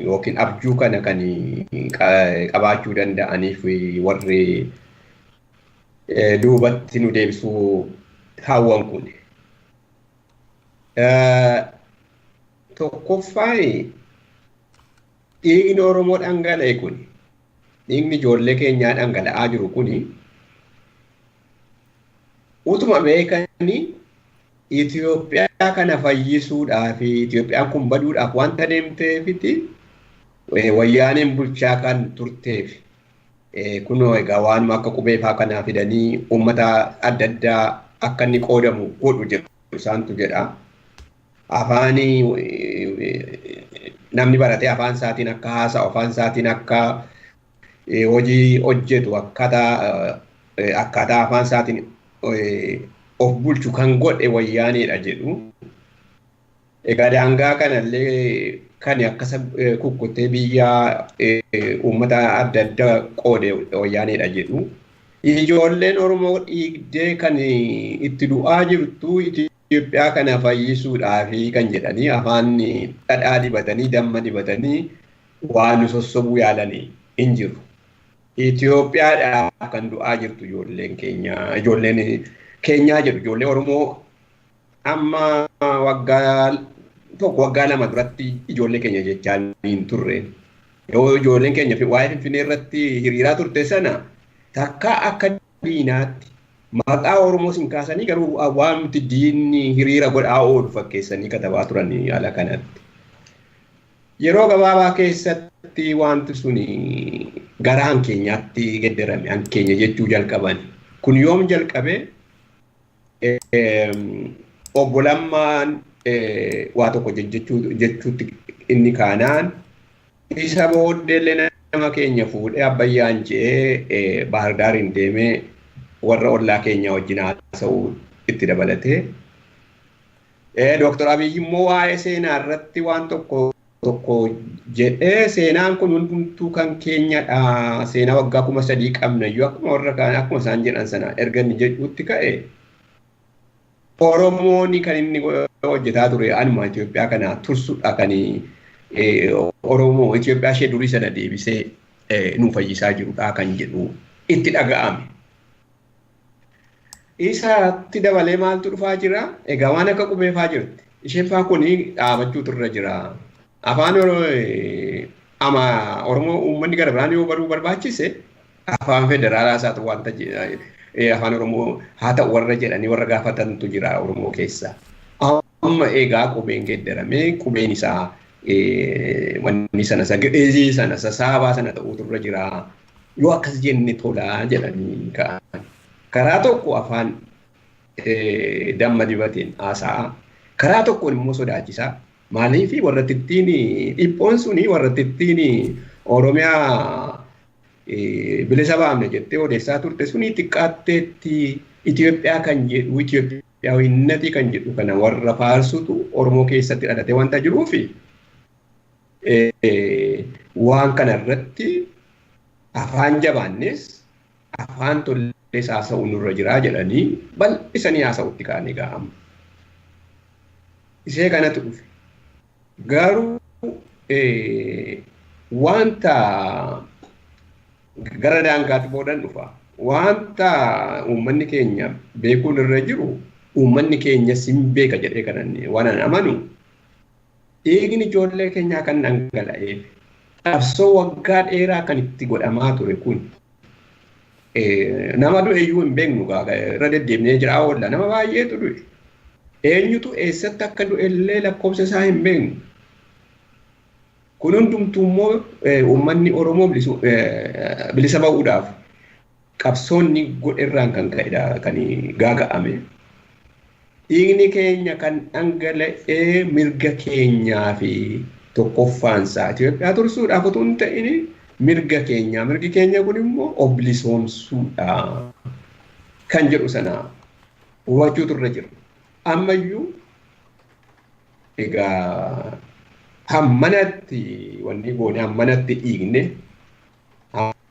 yookiin abjuu kana kan qabaachuu danda'aniif warri duubatti nu deebisuu hawwan kun. Tokkoffaan, dhiigni Oromoo dhangala'e kun, dhiigni ijoollee keenyaa dhangala'aa jiru kun, utuma beekanii Itoophiyaa kana fayyisuudhaaf, Itoophiyaan kun baduudhaaf wanta deemteefiti wayyaaneen bulchaa kan turteef kunoo egaa waanuma akka qubee faa kanaa fidanii uummata adda addaa akka inni qoodamu godhu jedhu isaantu jedha. Afaanii namni baratee afaan isaatiin akka haasa'u, afaan isaatiin akka hojii hojjetu, akkaataa afaan isaatiin of bulchu kan godhe wayyaaneedha jedhu. Egaa daangaa kanallee kan akkasa kukkutee biyya uummata adda addaa qoode wayyaaneedha jedhu. Ijoolleen Oromoo dhiigdee kan itti du'aa jirtu Itoophiyaa kana fayyisuudhaaf kan jedhanii afaan dhadhaa dibatanii, damma dibatanii waan nu sossobuu yaalanii hin jiru. Itoophiyaadhaaf kan du'aa jirtu ijoolleen keenya, ijoolleen keenyaa jedhu, ijoollee Oromoo amma waggaa 1, waggaa 2 duratti ijoollee keenya jechaa hin turre. Yoo ijoolleen keenya waa'ee Finfinnee irratti hiriiraa turte sana takka akka diinaatti maqaa Oromoo sin kaasanii, garuu waan nuti diinni hiriira godhaa oolu fakkeessanii katabaa turan haala kanatti. Yeroo gabaabaa keessatti wanti sun gara hankeenyaatti geddarame, hankeenya jechuu jalqaban. Kun yoom jalqabe? Obbo Lammaan waa tokko jechuutti inni kaanaan, isa booddeellee nama keenya fuudhee Abbayyaan ce'ee Baahirdaariin deemee warra ollaa keenya wajjin haasa'uu itti dabalatee. Dooktar Abiyyi immoo waa'ee seenaa irratti waan tokko tokko jedhee, seenaan kun hundumtuu kan keenyadha. Seenaa waggaa 3000 qabna iyyuu akkuma warra kaan, akkuma isaan jedhan sana erga inni jedhutti ka'e. Oromoon kan inni hojjetaa ture anuma Itoophiyaa kana tursuudha, kan Oromoo Itoophiyaa ishee durii sana deebisee nu fayyisaa jirudha kan jedhu itti dhaga'ame. Isaatti dabalee maaltu dhufaa jira? Egaa waan akka qubee faa jirti. Isheen faa kun dhaabachuutu irra jira. Afaan ama Oromoo uummanni gara biraan yoo baruu barbaachise afaan federaalaa isaatu wanta afaan Oromoo haa ta'u warra jedhanii warra gaafatantu jira Oromoo keessa. Amma egaa qubeen geeddaramee qubeen isaa wanni sana isa Gi'izii sana isa Saabaa sana ta'uutu irra jira. Yoo akkas jenne tolaa jedhanii ka'an. Karaa tokko afaan damma dibateen haasa'a. Karaa tokkoon immoo sodaachisaa. Maaliif warra ittiin dhiphoon suni warra ittiin Oromiyaa bilisa baafne jettee odeessaa turte suni xiqqaatteetti Itoophiyaa kan jedhu Itoophiyaawwinnati kan jedhu kana warra faarsutu Oromoo keessatti dhalatee wanta jiruufi waan kana irratti afaan jabaannes afaan tollees haasa'uun nurra jiraa jedhanii bal'isanii haasa'utti ka'anii ga'amu. Ishee kanatu dhufe. Garuu wanta gara daangaatti boodan dhufa. Wanta uummanni keenya beekuun irra jiru uummanni keenya sin beeka jedhee kanan waan an amanu dhiigni ijoollee keenyaa kan dhangala'eef qabsoo waggaa dheeraa kan itti godhamaa ture kun nama du'e iyyuu hin beeknu irra deddeebinee jira oolla nama baay'eetu du'e. Eenyutu eessatti akka du'e illee lakkoofsa isaa hin beeknu. Kun hundumtuu immoo uummanni Oromoo bilisa ba'uudhaaf qabsoonni godherraan kan ka'edha kan gaaga'ame. Dhiigni keenya kan dhangala'ee mirga keenyaa fi tokkoffaansaa Itoophiyaa tursuudhaaf otoo hin ta'in mirga keenyaa mirgi keenya kun immoo of bilisoomsuudha kan jedhu sana hubachuutu irra jira. Ammayyuu egaa hammanatti wanni goone hammanatti dhiigne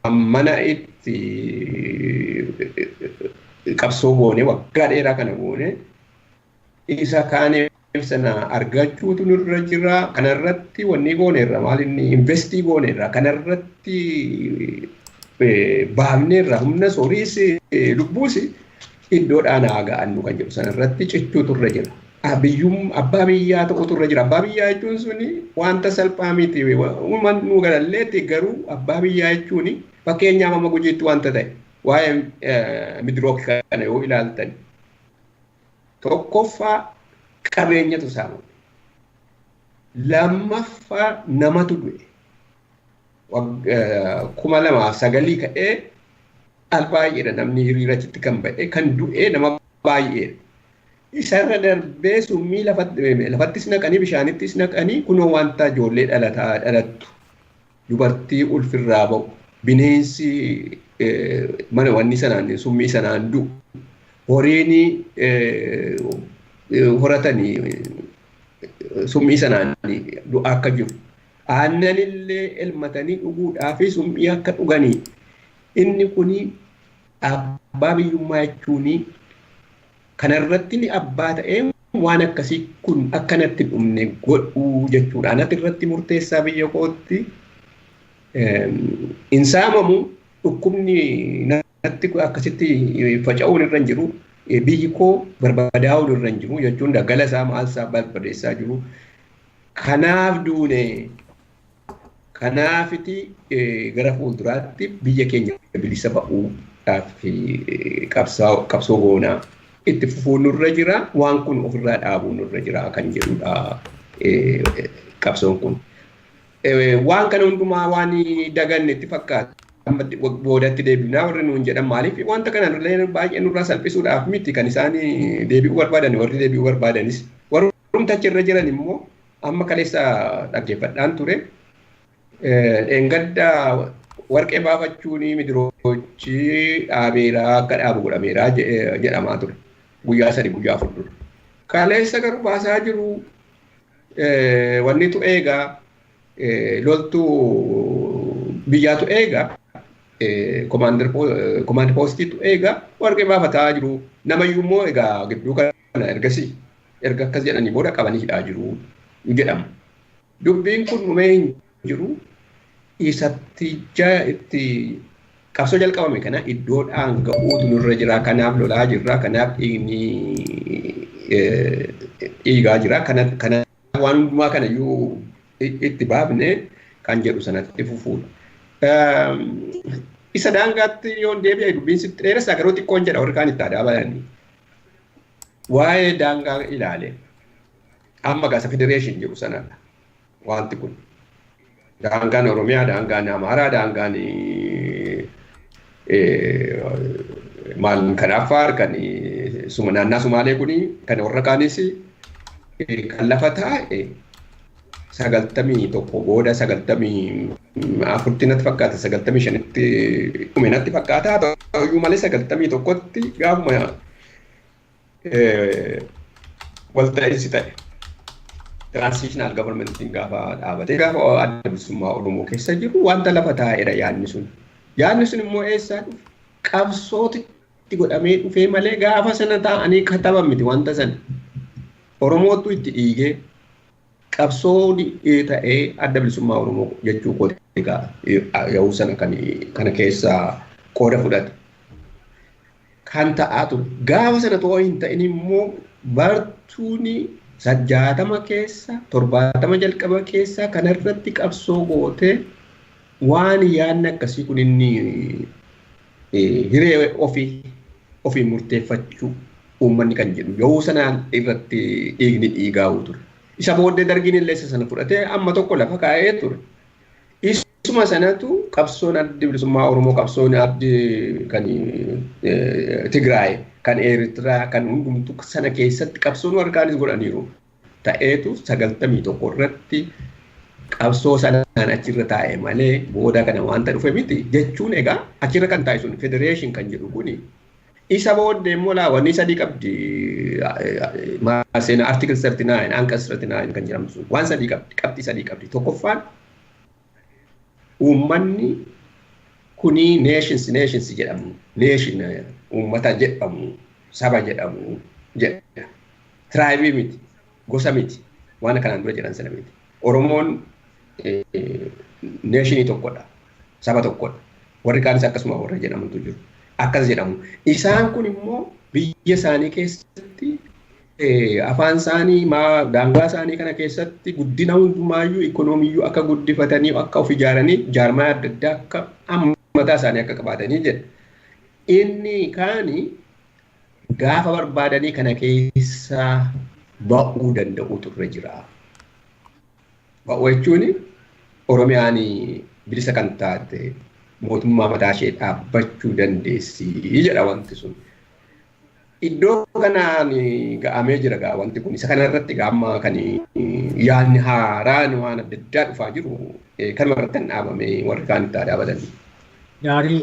hammana itti qabsoo goone waggaa dheeraa kana goone isa kaaniif sana argachuutu nurra jira. Kanarratti wanni gooneerra maal inni investii gooneerra kanarratti baafneerra humna horiis lubbuus iddoodhaan haa ga'annu kan jedhu sanarratti cichuutu irra jira. Abbaa biyyaa ta'utu irra jira. Abbaa biyyaa jechuun suni wanta salphaa miti. Uumaan nu galalleetti garuu abbaa biyyaa jechuun fakkeenyaaf amma Gujiitti wanta ta'e waa'ee Midrook kana yoo ilaaltan tokkoffaa qabeenyatu saamame. Lammaffaa namatu du'e. 2009 ka'ee al baay'eedha namni hiriira achitti kan ba'e kan du'e nama baay'eedha. Isarra darbee summii lafattis naqanii bishaanittis naqanii kunoo wanta ijoollee dhalattu dubartii ulfirraa ba'u bineensi mana wanni sanaan summii sanaan du'u horiin horatanii summii sanaan du'a akka jiru. Aannan illee elmatanii dhuguudhaa fi summii akka dhuganii inni kuni abbaa biyyummaa jechuun kanarratti ni abbaa ta'ee waan akkasii kun akkanatti dhumne godhuu jechuudha. Anatti irratti murteessaa biyya kootti hin saamamu dhukkubni natti akkasitti faca'uun irra hin jiru. Biyyi koo barbadaa'uun irra hin jiru jechuun dagala isaa maal isaa barbadeessaa jiru. Kanaaf duune kanaafiti gara fuulduraatti biyya keenya bilisa ba'uudhaaf qabsoo goonaa. Itti fufuun nurra jira waan kun ofirraa dhaabuun nurra jira kan jedhudha qabsoon kun. Waan kana hundumaa waan daganne itti fakkaata. Boodatti deebinaa warri nuun jedhan maaliif wanta kana baay'ee nurraa salphisuudhaaf miti kan isaan deebi'uu barbaadan warri deebi'uu barbaadanis. Warrumti achirra jiran immoo amma kaleessa dhaggeeffadhaan ture. Dheengadda warqee baafachuun Midroochi dhaabeeraa akka dhaabu godhameeraa jedhamaa ture. Guyyaa 3 guyyaa 4 dura. Kaleessa garuu baasaa jiru wannitu eegaa loltuu biyyaatu eegaa komaand poostiitu eegaa warqee baafataa jiru. Namayyuu immoo egaa gidduu kana ergasii erga akkas jedhanii booda qabanii hidhaa jiru jedhama. Dubbiin kun dhumee hin jiru. Isatti itti Qabsoo jalqabame kana iddoodhaan ga'uutu nurra jira. Kanaaf lolaa jirra. Kanaaf dhiigni dhiigaa jira. Kana waan hundumaa kanayyuu itti baafne kan jedhu sanatti fufuudha. Isa daangaatti yoon deebi'e dubbiin sitti dheeressa garuu xiqqoon jedha warri kaan itti aadaa. Waa'ee daangaa ilaale amma gaasa federeeshin jedhu sanadha wanti kun. Daangaan Oromiyaa, daangaan Amaaraa, daangaan maal kan Affaar, kan naannaa Sumaalee kuni kan warra kaanis kan lafa taa'e 91 booda 94tti natti fakkaata, 95tti dhume natti fakkaata. Haa ta'uyyuu malee 91tti gaafuma walta'iinsi ta'e transitional governmentiin gaafa dhaabatee gaafa Adda Bilisummaa Oromoo keessa jiru wanta lafa taa'edha yaadni sun. Yaadni sun immoo eessaa dhufe? Qabsootti godhamee dhufee malee gaafa sana taa'anii kataban miti wanta sana. Oromootu itti dhiigee qabsoo ta'ee Adda Bilisummaa Oromoo jechuu kooti egaa yeroo sana kana keessaa qooda fudhate. Kan ta'aa ture. Gaafa sana too hin ta'in immoo bartuuni 60 keessa 70 jalqaba keessa kanarratti qabsoo gootee waan yaadni akkasii kun inni hiree ofii murteeffachuu uummanni kan jedhu yoo sanaan irratti dhiigni dhiigaa'u ture. Isa booddee dargiin illee isa sana fudhatee amma tokko lafa kaa'ee ture. Isuma sanatu qabsoon Addi Bilisummaa Oromoo, qabsoon addi kan Tigraay, kan Eertiraa, kan hundumtu sana keessatti qabsoon warri kaanis godhaniiru. Ta'eetu 91 irratti qabsoo sanaan achirra taa'e malee booda kana wanta dhufe miti jechuun egaa achirra kan taa'e sun federeeshin kan jedhu kuni. Isa booddee immoo wanni sadii qabdi seenaa article 39 anqas 39 kan jedhamtu sun waan sadii qabdi, qabxii sadii qabdi. Tokkoffaan uummanni kuni nations jedhamu, nation uummata jedhamu, saba jedhamu jedha. Tribe miti, gosa miti, waan kanaan dura jedhan sana miti. Oromoon nationii tokkodha, saba tokkodha. Warri kaanis akkasuma warra jedhamutu jiru. Akkas jedhamu. Isaan kun immoo biyya isaanii keessatti afaan isaanii daangaa isaanii kana keessatti guddina hundumaayyuu ikoonomiyyuu akka guddifatanii akka of ijaaranii jaarmaa adda addaa akka mataa isaanii akka qabaatanii jedha. Inni kaani gaafa barbaadanii kana keessaa ba'uu danda'utu irra jira. Ba'uu jechuun Oromiyaan bilisa kan taate mootummaa mataa ishee dhaabbachuu dandeessi jedha wanti sun. Iddoo kanaan ga'amee jira gaa wanti kun. Isa kanarratti amma kan yaadni haaraan waan adda addaa dhufaa jiru kanuma irratti kan dhaabame warri kaan itti dhaabatan. Gaarii,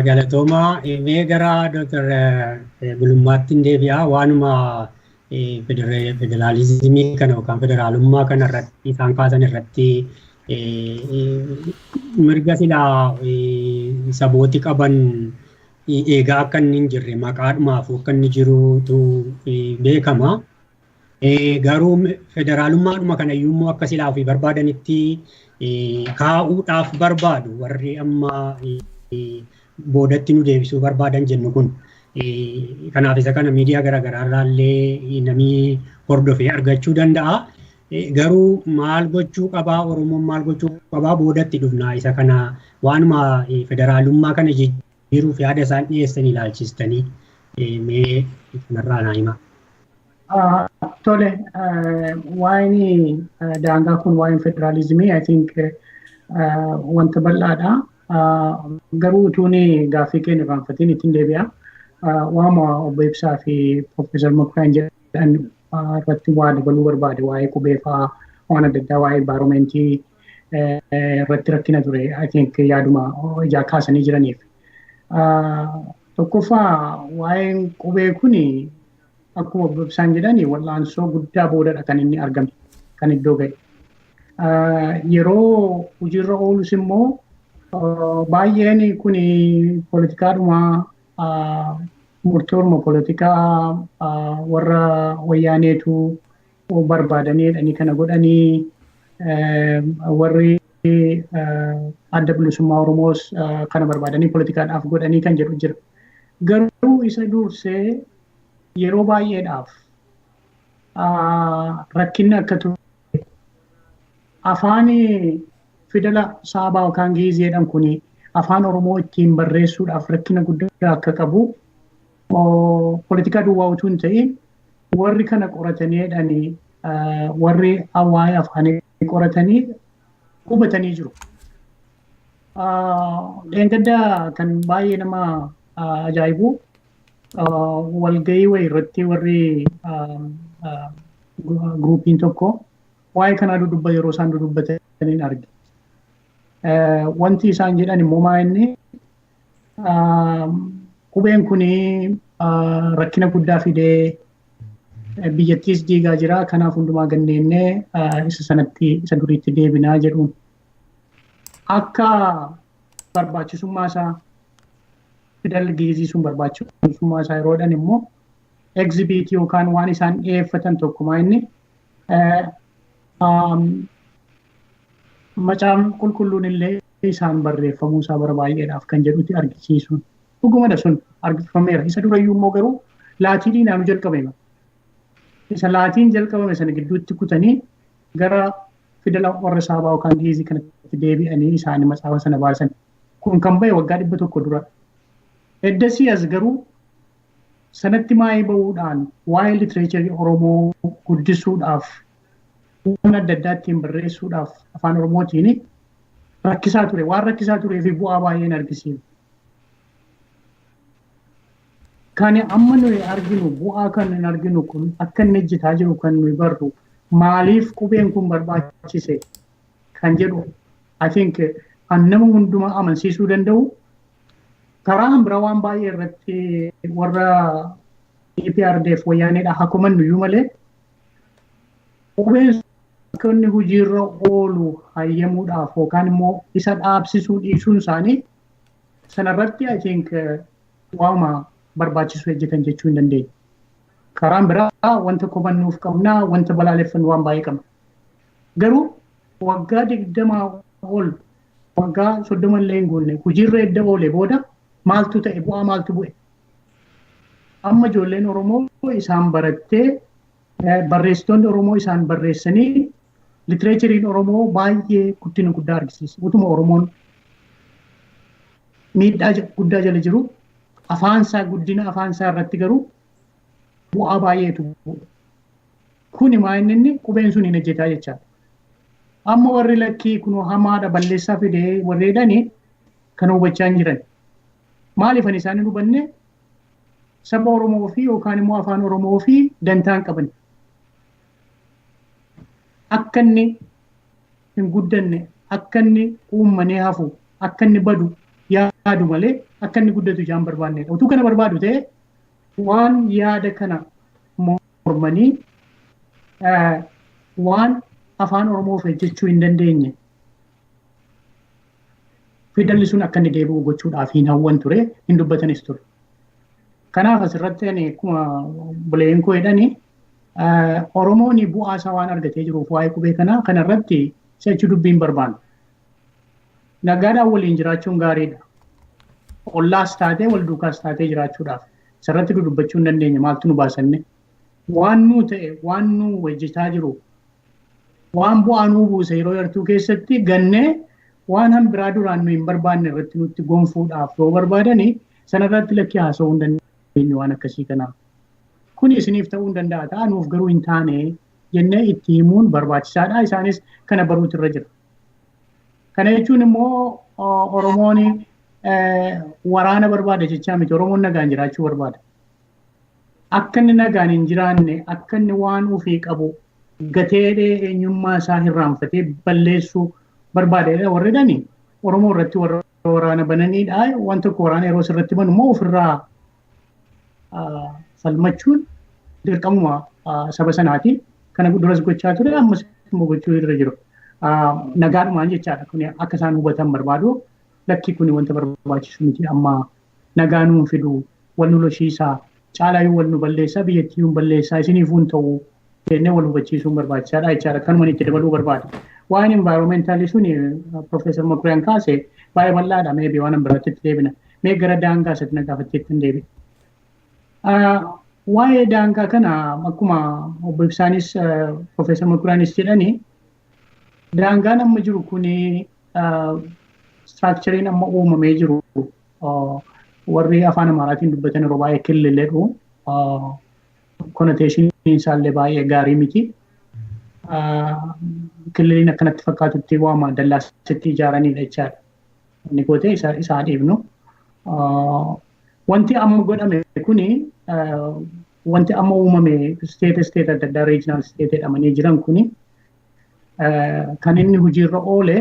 galatoomaa. Mee gara Dr. Gulummaatti hin deebi'a. Waanuma federaalizimii kana yookaan federaalummaa kana irratti isaan kaasan irratti mirga silaa sabooti qaban eegaa akka inni hin jirre maqaadhumaaf akka inni jirutu beekama. Garuu federaalummaadhuma kana iyyuu immoo akka silaa ofii barbaadanitti kaa'uudhaaf barbaadu warri amma boodatti nu deebisuu barbaadan jennu kun. Kanaaf isa kana miidiyaa garaagaraa irraallee namni hordofee argachuu danda'a. Garuu maal gochuu qabaa Oromoon, maal gochuu qabaa? Boodatti dhufnaa isa kana waanuma federaalummaa kana jijjiiruuf yaada isaan dhiyeessan ilaalchistanii mee kanarraa naa himaa. Tole, waa'een daangaa kun, waa'een federaalizimii, I think wanta bal'aadha. Garuu utuun gaaffii keenya irraanfatiin ittiin deebi'a. Waama obbo Ibsaa fi Profeesar Makuraan jedhan irratti waa dabaluu barbaade, waa'ee qubee fa'aa waan adda addaa, waa'ee environmentii irratti rakkina ture, I think yaaduma ijaa kaasanii jiraniif. Tokkoffaa, waa'een qubee kuni akkuma obbo Ibsaan jedhani wal'aansoo guddaa boodadha kan inni argame, kan iddoo ga'e. Yeroo hojiirra oolus immoo baay'een kuni poolitikaadhuma, murtooruma poolitikaa warra wayyaaneetu barbaadanii jedhanii kana godhanii warri Adda Bilisummaa Oromoos kana barbaadanii poolitikaadhaaf godhanii kan jedhu jira. Garuu isa dursee yeroo baay'eedhaaf rakkinni akka ture afaan fidala saabaa yookaan giizii jedhan kun afaan Oromoo ittiin barreessuudhaaf rakkina guddaa akka qabu poolitikaa duwwaa utuu hin ta'in warri kana qoratanii jedhanii warri waa'ee afaanii qoratanii hubatanii jiru. Dheengadda kan baay'ee nama ajaa'ibu walgahii wayii irratti warri guruupiin tokko waa'ee kanaa dudubba yeroo isaan dudubbataniin arge. Wanti isaan jedhan immoo maa inni qubeen kun rakkina guddaa fidee biyyattiis diigaa jira, kanaaf hundumaa ganneennee isa sanatti isa duriitti deebinaa jedhuun. Akka barbaachisummaa isaa fidal giizii sun barbaachisummaa isaa yeroo jedhan immoo egzibiitii yookaan waan isaan dhiyeeffatan tokko maa inni macaafni qulqulluun illee isaan barreeffamuu isaa bara baay'eedhaaf kan jedhutti argisiisuun dhugumadha sun argifameera. Isa durayyuu immoo garuu laatiiniin aanu jalqabame. Isa laatiin jalqabame sana gidduutti kutanii gara fidala warra saabaa yookaan giizii kanatti deebi'anii isaanii macaafa sana baasan. Kun kan ba'e waggaa 100 dura. Eddasii as garuu sanatti maayii ba'uudhaan waa'ee litireecharii Oromoo guddisuudhaaf waan adda addaa ittiin barreessuudhaaf afaan Oromootiin rakkisaa ture. Waan rakkisaa turee fi bu'aa baay'een argisiifne. Kan amma nuyi arginu bu'aa kan hin arginu kun akka inni hojjetaa jiru kan nuyi barru maaliif qubeen kun barbaachise kan jedhu I think kan nama hundumaa amansiisuu danda'u karaa biraa waan baay'ee irratti warra EPRDF wayyaaneedha haa komannu iyyuu malee qubeen akka inni hojiirra oolu hayyamuudhaaf yookaan immoo isa dhaabsisuu dhiisuun isaanii sanarratti I think waanuma barbaachisu hojjetan jechuu hin dandeenye. Karaan biraa wanta komannuuf qabnaa, wanta balaaleffannu waan baay'ee qabna. Garuu waggaa 20 ol waggaa 30 illee hin guunne hojiirra edda oole booda maaltu ta'e, bu'aa maaltu bu'e? Amma ijoolleen Oromoo isaan barattee barreessitoonni Oromoo isaan barreessanii litireechariin Oromoo baay'ee guddina guddaa argisiisa. Utuma Oromoon miidhaa guddaa jala jiru afaansaa guddina afaansaa irratti garuu bu'aa baay'eetu bu'e. Kuni maa inni qubeen sun hin hojjetaa jechaadha. Amma warri lakkii kunoo hamaadha balleessaa fidee warri jedhanii kan hubachaa hin jiran. Maaliif ani isaan hin hubanne? Saba Oromoo fi yookaan immoo afaan Oromoo fi dantaa hin qaban. Akka inni hin guddanne, akka inni uummanee hafu, akka inni badu yaadu malee akka inni guddatu isaan barbaannedha. Utuu kana barbaadu ta'e waan yaada kana mormanii waan afaan Oromoof hojjechuu hin dandeenye fidalli sun akka inni deebi'u gochuudhaaf hin hawwan ture, hin dubbatanis ture. Kanaaf asirratti ani akkuma buleen koo jedhani Oromoon bu'aa isaa waan argatee jiruuf waa'ee qubee kanaa kanarratti si'achi dubbiin barbaannu. Nagaadhaan waliin jiraachuun gaariidha. Ollaas taatee wal duukaas taatee jiraachuudhaaf isarratti dudubbachuu hin dandeenye maaltu nu baasanne. Waan nuu ta'e, waan nuu hojjetaa jiru, waan bu'aa nuu buuse yeroo yartuu keessatti gannee waan hanbiraa duraan nu hin barbaanne irratti nutti gonfuudhaaf yoo barbaadani sanarratti lakkii haasa'uu hin dandeenyu waan akkasii kanaaf. Kun isiniif ta'uu hin danda'a ta'a nuuf garuu hin taane jennee itti himuun barbaachisaadha. Isaanis kana baruutu irra jira. Kana jechuun immoo Oromoon waraana barbaada jechaa miti. Oromoon nagaan jiraachuu barbaada. Akka inni nagaan hin jiraanne, akka inni waan ofii qabu gateedhee eenyummaa isaa hirraanfatee balleessuu barbaadedha warri jedhani. Oromoo irratti warra waraana bananiidha. Waan tokko waraana yeroo sirratti banu immoo ofirraa falmachuun dirqamuma saba sanaati. Kana duras gochaa ture, ammas immoo gochuu irra jiru. Nagaadhumaan jechaadha. Kun akka isaan hubatan barbaadu. Lakki kun wanta barbaachisu miti. Amma nagaa nuun fidu, wal nu loshiisaa, caalaayyuu wal nu balleessaa, biyyattiyyuu balleessaa, isiniifuu hin ta'u jennee wal hubachiisuun barbaachisaadha jechaadha. Kanuma itti dabaluu barbaada. Waan environmentalii suni Profeesar Makuriyaan kaase baay'ee bal'aadha, maybe waan biraatti itti deebina. Mee gara daangaa isatti na gaafatteetti hin deebi. Waa'ee daangaa kana akkuma obbo Ibsaanis Profeesar Makuriyaanis jedhani, daangaan amma jiru kuni, structureiin amma uumamee jiru, warri afaan Amaaraatiin dubbatan yeroo baay'ee ክልል jedhu, connotationiin isaallee baay'ee gaarii miti. Kililiin akkanatti fakkaatutti waama dallaasitti ijaaranidha jechaadha. Inni gootee isaa dhiibnu. Wanti amma godhame kuni, wanti amma uumame, state adda addaa, regional state jedhamanii jiran kuni, kan inni hojiirra oole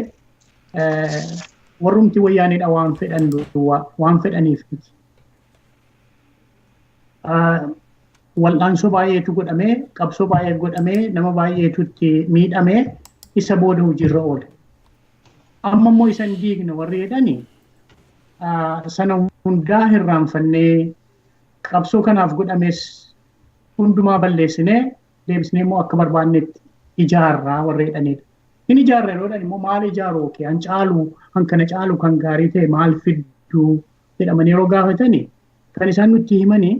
warrumti wayyaanidha waan fedhan duwwaa waan fedhaniif miti. Wal'aansoo baay'eetu godhamee, qabsoo baay'ee godhamee, nama baay'eetu itti miidhamee isa booda hojiirra oole. Amma immoo isa hin diigna warri jedhani, sana hundaa hirraanfannee, qabsoo kanaaf godhames hundumaa balleessinee, deebisnee immoo akka barbaannetti ijaarraa warri jedhanidha. Hin ijaarra yeroo jedhan immoo maal ijaaru, okay, han caalu, han kana caalu kan gaarii ta'e maal fidduu jedhamanii yeroo gaafatani, kan isaan nutti himanii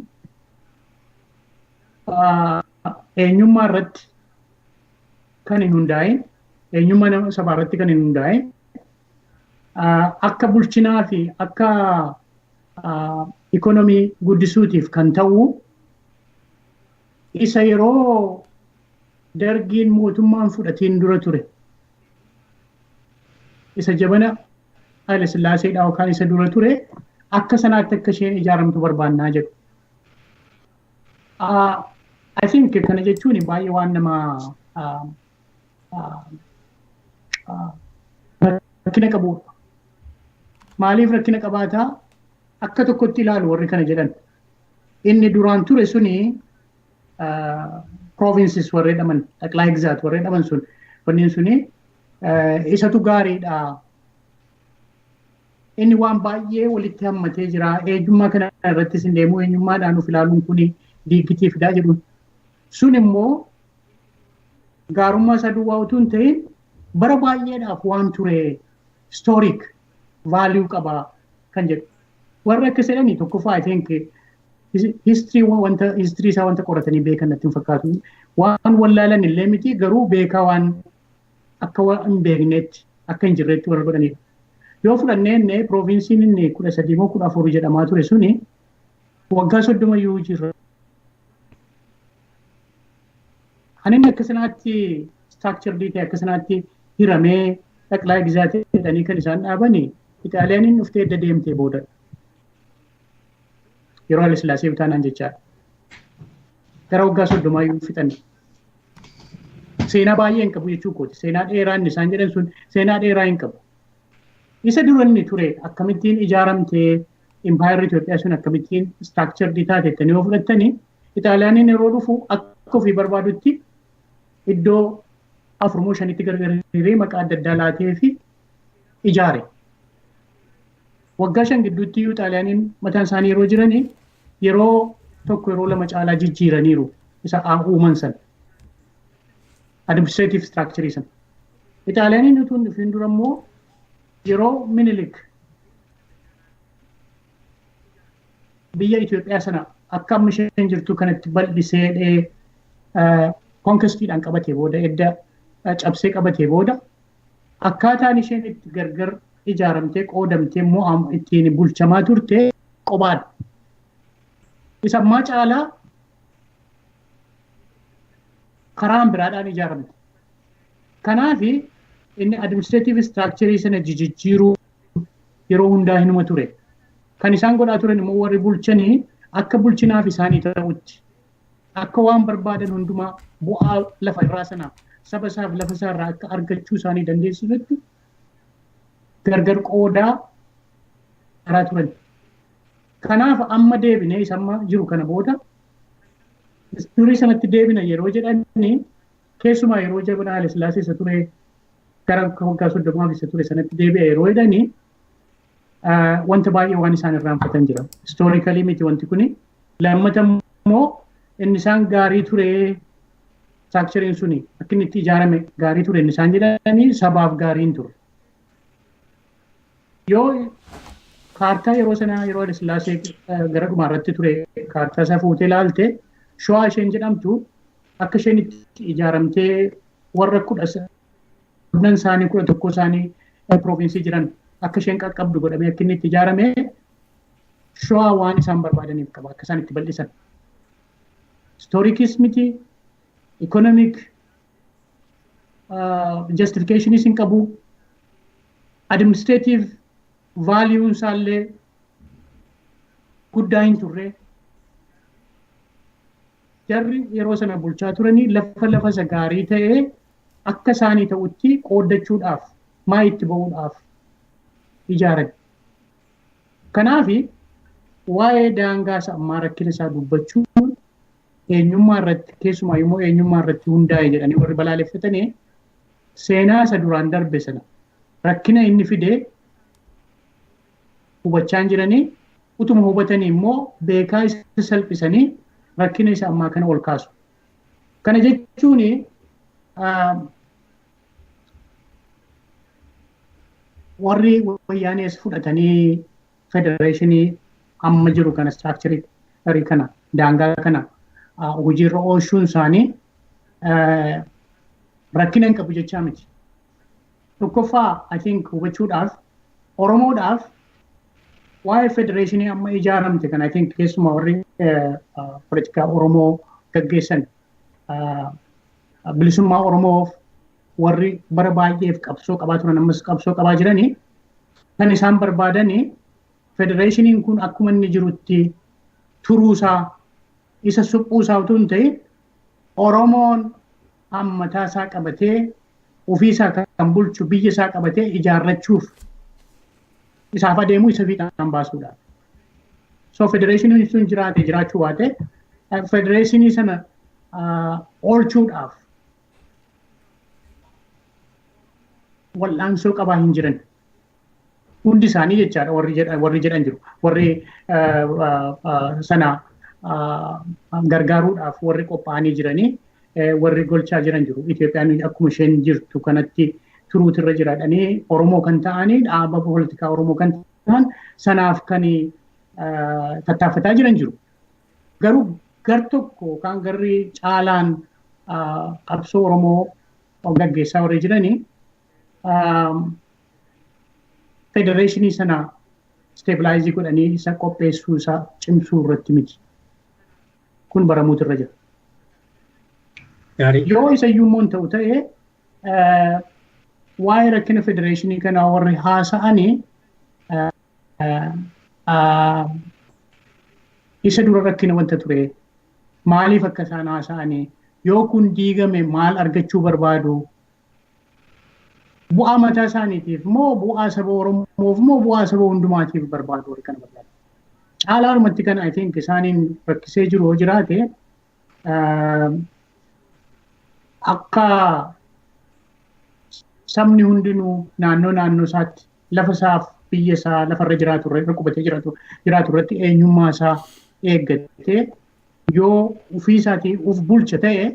eenyummaa irratti kan hin hundaa'in, eenyummaa nama sabaa irratti kan hin hundaa'in, akka bulchinaa fi akka ikonomii guddisuutiif kan ta'u, isa yeroo dargiin mootummaan fudhatiin dura ture, isa jabana Haile Sillaaseedha yookaan isa dura ture, akka sanaatti akka isheen ijaaramtu barbaannaa jedhu. I think kana jechuun baay'ee waan nama rakkina qabudha. Maaliif rakkina qabaataa? Akka tokkotti ilaalu warri kana jedhan. Inni duraan ture suni, provinces warri jedhaman, ጠቅላይ ግዛት warri jedhaman sun, wanni suni isatu gaariidha. Inni waan baay'ee walitti hammatee jira. Eenyummaa kana irrattis hin deemu, eenyummaadhaan of ilaaluun kuni diigitii fidaa jedhu. Sun immoo gaarummaa isaa duwwaa utuu hin ta'in bara baay'eedhaaf waan ture, historic value qaba kan jedhu. Warri akkas jedhani tokkoffaa, I think, history, wanta history isaa wanta qoratanii beekan natti hin fakkaatu. Waan wallaalan illee miti, garuu beekaa waan akka hin beeknetti, akka hin jirretti warra godhanidha. Yoo fudhannee inni provinceiin inni 13 moo 14 jedhamaa ture suni waggaa 30 iyyuu jira. Kan inni akka sanaatti structured ta'e, akka sanaatti hiramee ጠቅላይ ግዛት jedhanii kan isaan dhaabani, Ixaaliyaaniin dhuftee edda deemtee booda. Yeroo Haile Sillaasee bitaanaan jechaadha. Gara waggaa 30 iyyuu fixan. Seenaa baay'ee hin qabu jechuu kooti. Seenaa dheeraa inni isaan jedhan sun seenaa dheeraa hin qabu. Isa dura inni ture akkamittiin ijaaramtee, impaayerri Itoophiyaa sun akkamittiin structured taate jettanii yoo fudhattani, Ixaaliyaaniin yeroo dhufu akka ofii barbaadutti iddoo afur moo shanitti gargar hiree, maqaa adda addaa laatee fi ijaare. Waggaa 5 gidduutti iyyuu Xaaliyaaniin mataan isaanii yeroo jiranii yeroo tokko, yeroo lama caalaa jijjiiraniiru isa uuman sana. Administrative structure sana. Ixaaliyaaniin utuu hin dhufin dura immoo yeroo Minilik biyya Itoophiyaa sana akka amma isheen jirtu kanatti bal'isee conquestiidhaan qabatee booda, edda cabsee qabatee booda, akkaataan isheen itti gargar ijaaramtee, qoodamtee immoo ittiin bulchamaa turte qobaadha. Isa ammaa caalaa karaan biraadhaan ijaaramte. Kanaaf inni administrative structure sana jijjiiruu yeroo hundaa hinuma ture. Kan isaan godhaa turan immoo warri bulchanii akka bulchinaaf isaanii ta'utti, akka waan barbaadan hundumaa bu'aa lafa irraa sanaa saba isaaf lafa isaa irraa akka argachuu isaanii dandeessisutti gargar qoodaa karaa turan. Kanaaf amma deebinee isa amma jiru kana booda durii sanatti deebina yeroo jedhani, keessumaa yeroo jabana Haile Sillaasee isa ture, gara waggaa 30f isa ture sanatti deebi'a yeroo jedhani, wanta baay'ee waan isaan irraanfatan jira. Historically miti wanti kuni. Lammata immoo inni isaan gaarii ture Structureiin suni akka inni itti ijaarame gaarii ture inni isaan jedhanii sabaaf gaarii hin ture. Yoo kaartaa yeroo sanaa yeroo Haile Sillaasee gara dhumaa irratti ture kaartaa isaa fuutee ilaalte, Shawaa isheen jedhamtu akka isheen itti ijaaramtee warra 10 isaanii 11 isaanii province jiran akka isheen qaqqabdu godhamee akka inni itti ijaarame, Shawaa waan isaan barbaadaniif qaba akka isaan itti bal'isan. Historicis miti, economic justificationis hin qabu, administrative valueun isaallee guddaa hin turre. Jarri yeroo sana bulchaa turanii lafa isa gaarii ta'ee akka isaanii ta'utti qooddachuudhaaf, maa itti ba'uudhaaf ijaaran. Kanaafi waa'ee daangaa isa ammaa rakkina isaa dubbachuun eenyummaa irratti, keessumaa immoo eenyummaa irratti hundaa'e jedhanii warri balaaleffatanii, seenaa isa duraan darbe sana rakkina inni fide hubachaa hin jiranii, utuma hubatanii immoo beekaa isa salphisanii rakkina isa ammaa kana ol kaasu. Kana jechuun warri Wayyaanees fudhatanii federeeshinii amma jiru kana, structure kana, daangaa kana hojiirra oolchuun isaanii rakkina hin qabu jechaa miti. Tokkoffaa, I think hubachuudhaaf, Oromoodhaaf waa'ee federeeshinii amma ijaaramte kana, I think keessumaa warri poolitikaa Oromoo gaggeessan, bilisummaa Oromoof warri bara baay'eef qabsoo qabaa turan, ammas qabsoo qabaa jiranii, kan isaan barbaadanii federeeshiniin kun akkuma inni jirutti turuusaa, isa suphuusaa utuu hin ta'in, Oromoon hammataa isaa qabatee ofiisaa kan bulchu biyya isaa qabatee ijaarrachuuf isaaf adeemuu isa fiixaan baasuudha. So federeeshiniin sun jiraate jiraachuu baate, federeeshinii sana oolchuudhaaf wal'aansoo qabaa hin jiran. Hundi isaanii jechaadha, warri jedhan jiru. Warri sana gargaaruudhaaf warri qophaa'anii jiranii, warri golchaa jiran jiru. Itoophiyaan akkuma isheen jirtu kanatti turuutirra jiraadhanii Oromoo kan ta'anii, dhaaba poolitikaa Oromoo kan ta'an, sanaaf kan tattaaffataa jiran jiru. Garuu gar tokko yookaan garri caalaan qabsoo Oromoo gaggeessaa warri jiranii federeeshinii sana stabilize godhanii isa qopheessuu, isa cimsuu irratti miti. Kun baramuutu irra jira. Yoo isa iyyuu immoo hin ta'u ta'e, waa'ee rakkina federeeshinii kanaa warri haasa'anii isa dura rakkina wanta ture maaliif akka isaan haasa'anii, yoo kun diigame maal argachuu barbaadu, bu'aa mataa isaaniitiif moo bu'aa saba Oromoof moo bu'aa saba hundumaatiif barbaadu warri kana barbaadu? Caalaa kan I think isaaniin rakkisee jiru yoo jiraate, akka sabni hundinuu naannoo naannoo isaatti lafa isaaf biyya isaa lafarra jiraatu irra qubatee jiraatu irratti eenyummaa isaa eeggatee yoo ofii isaatii uf bulcha ta'e,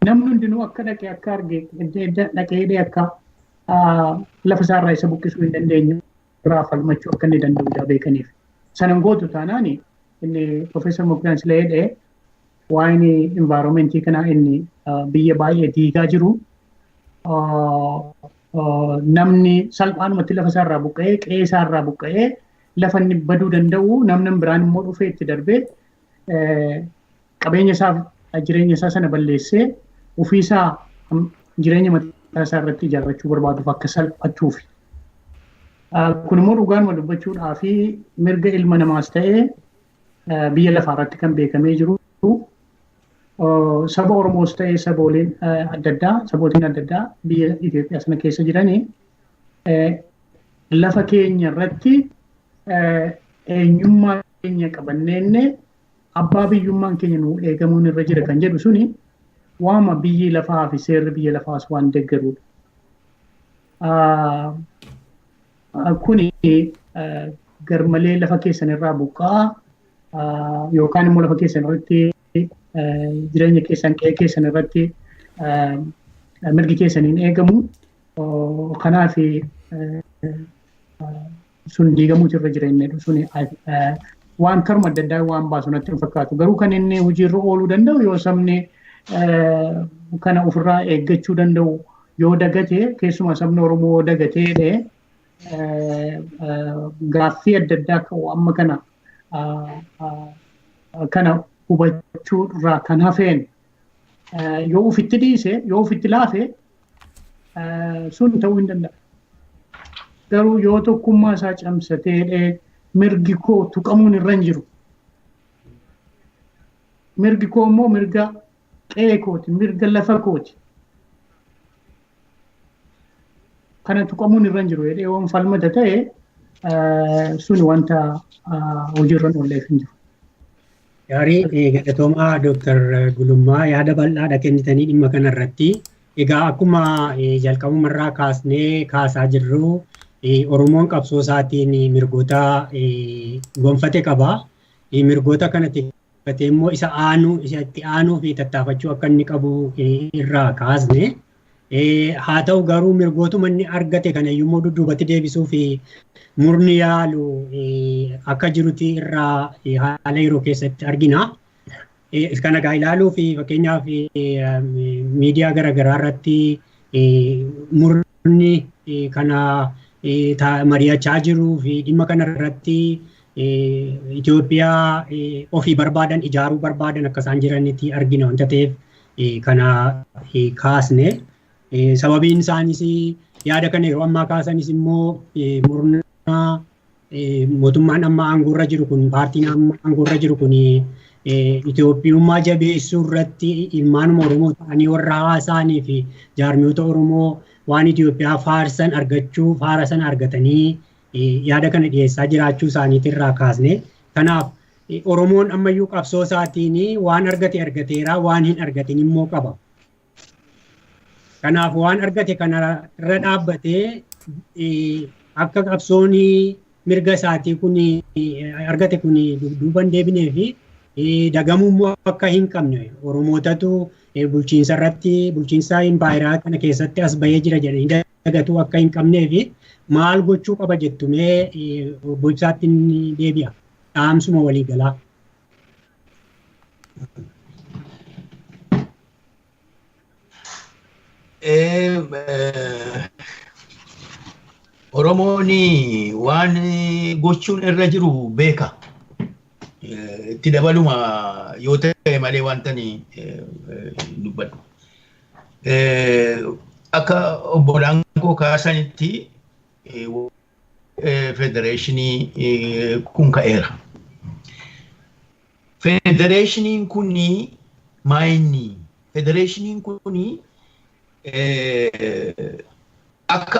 namni hundinuu akka dhaqee akka arge dhaqee akka lafa isaarraa isa buqqisuu hin dandeenye irraa falmachuu akka inni danda'u ijaa beekaniif. Sanan gootu taanaan, inni Profeesar Mokriyaan sila jedhee, waa'een environmentii kanaa inni biyya baay'ee diigaa jiru, namni salphaanumatti lafa isaarraa buqqa'ee, qe'ee isaarraa buqqa'ee lafa inni baduu danda'u, namni biraan immoo dhufee itti darbee qabeenya isaaf jireenya isaa sana balleessee ofiisaa jireenya mataa isaa irratti ijaarrachuu barbaaduuf akka salphatuuf. Kun immoo dhugaanuma dubbachuudhaa fi mirga ilma namaas ta'ee biyya lafaa irratti kan beekamee jiru, saba Oromoos ta'ee sabooleen adda addaa, sabootiin adda addaa biyya Itoophiyaa sana keessa jiranii, lafa keenya irratti eenyummaa keenya qabanneenne abbaa biyyummaan keenya nu eegamuun irra jira kan jedhu suni waama biyyi lafaa fi seerri biyya lafaas waan deeggarudha. Kuni garmalee lafa keessan irraa buqqa'aa yookaan immoo lafa keessan irratti, jireenya keessan, qe'ee keessan irratti Mirgi keessaniin eegamu. Kanaaf sun diigamuutu irra jira inni sun waan karuma adda addaa waan baasu natti hin fakkaatu. Garuu kan inni hojiirra ooluu danda'u yoo sabni kana ofirraa eeggachuu danda'u yoo dagate, keessumaa sabni Oromoo dagatee gaaffii adda addaa ka'u amma kana hubachuu irraa kan hafeen yoo ofitti dhiise, yoo ofitti laafe sun ta'uu hin danda'a. Garuu yoo tokkummaa isaa camsatee mirgi koo tuqamuun irra hin jiru. Mirgi koo immoo mirga qe'ee kooti, mirga lafa kooti. Kana tuqamuun irra hin jiru jedhee waan falmata ta'e sun wanta hojiirra hin oolleef hin jiru. Gaarii, galatoomaa Dooktar Gulummaa, yaada bal'aadha kennitanii dhimma kanarratti. Egaa akkuma jalqabumarraa kaasnee kaasaa jirru, Oromoon qabsoo isaatiin mirgoota gonfate qaba. Mirgoota kana tikfatee immoo isa aanuu, isa itti aanuu fi tattaafachuu akka inni qabu irraa kaasne. Haa ta'u garuu mirgootuma inni argate kana iyyuu dudduubatti deebisuu fi murni yaalu akka jirutti irraa haala yeroo keessatti argina. Kana egaa ilaaluu fi fakkeenyaaf miidiyaa garaagaraa irratti murni kana mari'achaa jiruu fi dhimma kana irratti Itoophiyaa ofii barbaadan ijaaruu barbaadan akka isaan jiranitti argina wanta ta'eef kana kaasne. Sababiin isaanis yaada kana yeroo ammaa kaasanis immoo murna mootummaan amma aangoorra jiru kun, paartiin amma aangoorra jiru kun Itoophiyummaa jabeessuu irratti ilmaanuma Oromoo ta'anii warra haasaanii fi jaarmiyoota Oromoo waan Itoophiyaa faarsan argachuu faara sana argatanii yaada kana dhiyeessaa jiraachuu isaaniitirraa kaasne. Kanaaf Oromoon ammayyuu qabsoo isaatiin waan argate argateera, waan hin argatin immoo qaba. Kanaaf waan argate kana irra dhaabbatee akka qabsoon mirga isaatii kun argate kun dudduuba hin deebinee fi dagamuu immoo akka hin qabne, Oromootatu bulchiinsa irratti, bulchiinsa impaayeraa kana keessatti as bahee jira jedhanii dagatuu akka hin qabnee fi maal gochuu qaba jettumee obbo Ibsaatti ni deebi'a. Dhaamsuma waliigalaa. Oromoon waan gochuun irra jiru beeka. Itti dabaluma yoo ta'e malee wanta ni dubbadhu. Akka obbolaan koo kaasanitti federeeshinii kun ka'eera. Federeeshiniin kun maayinni? Federeeshiniin kun akka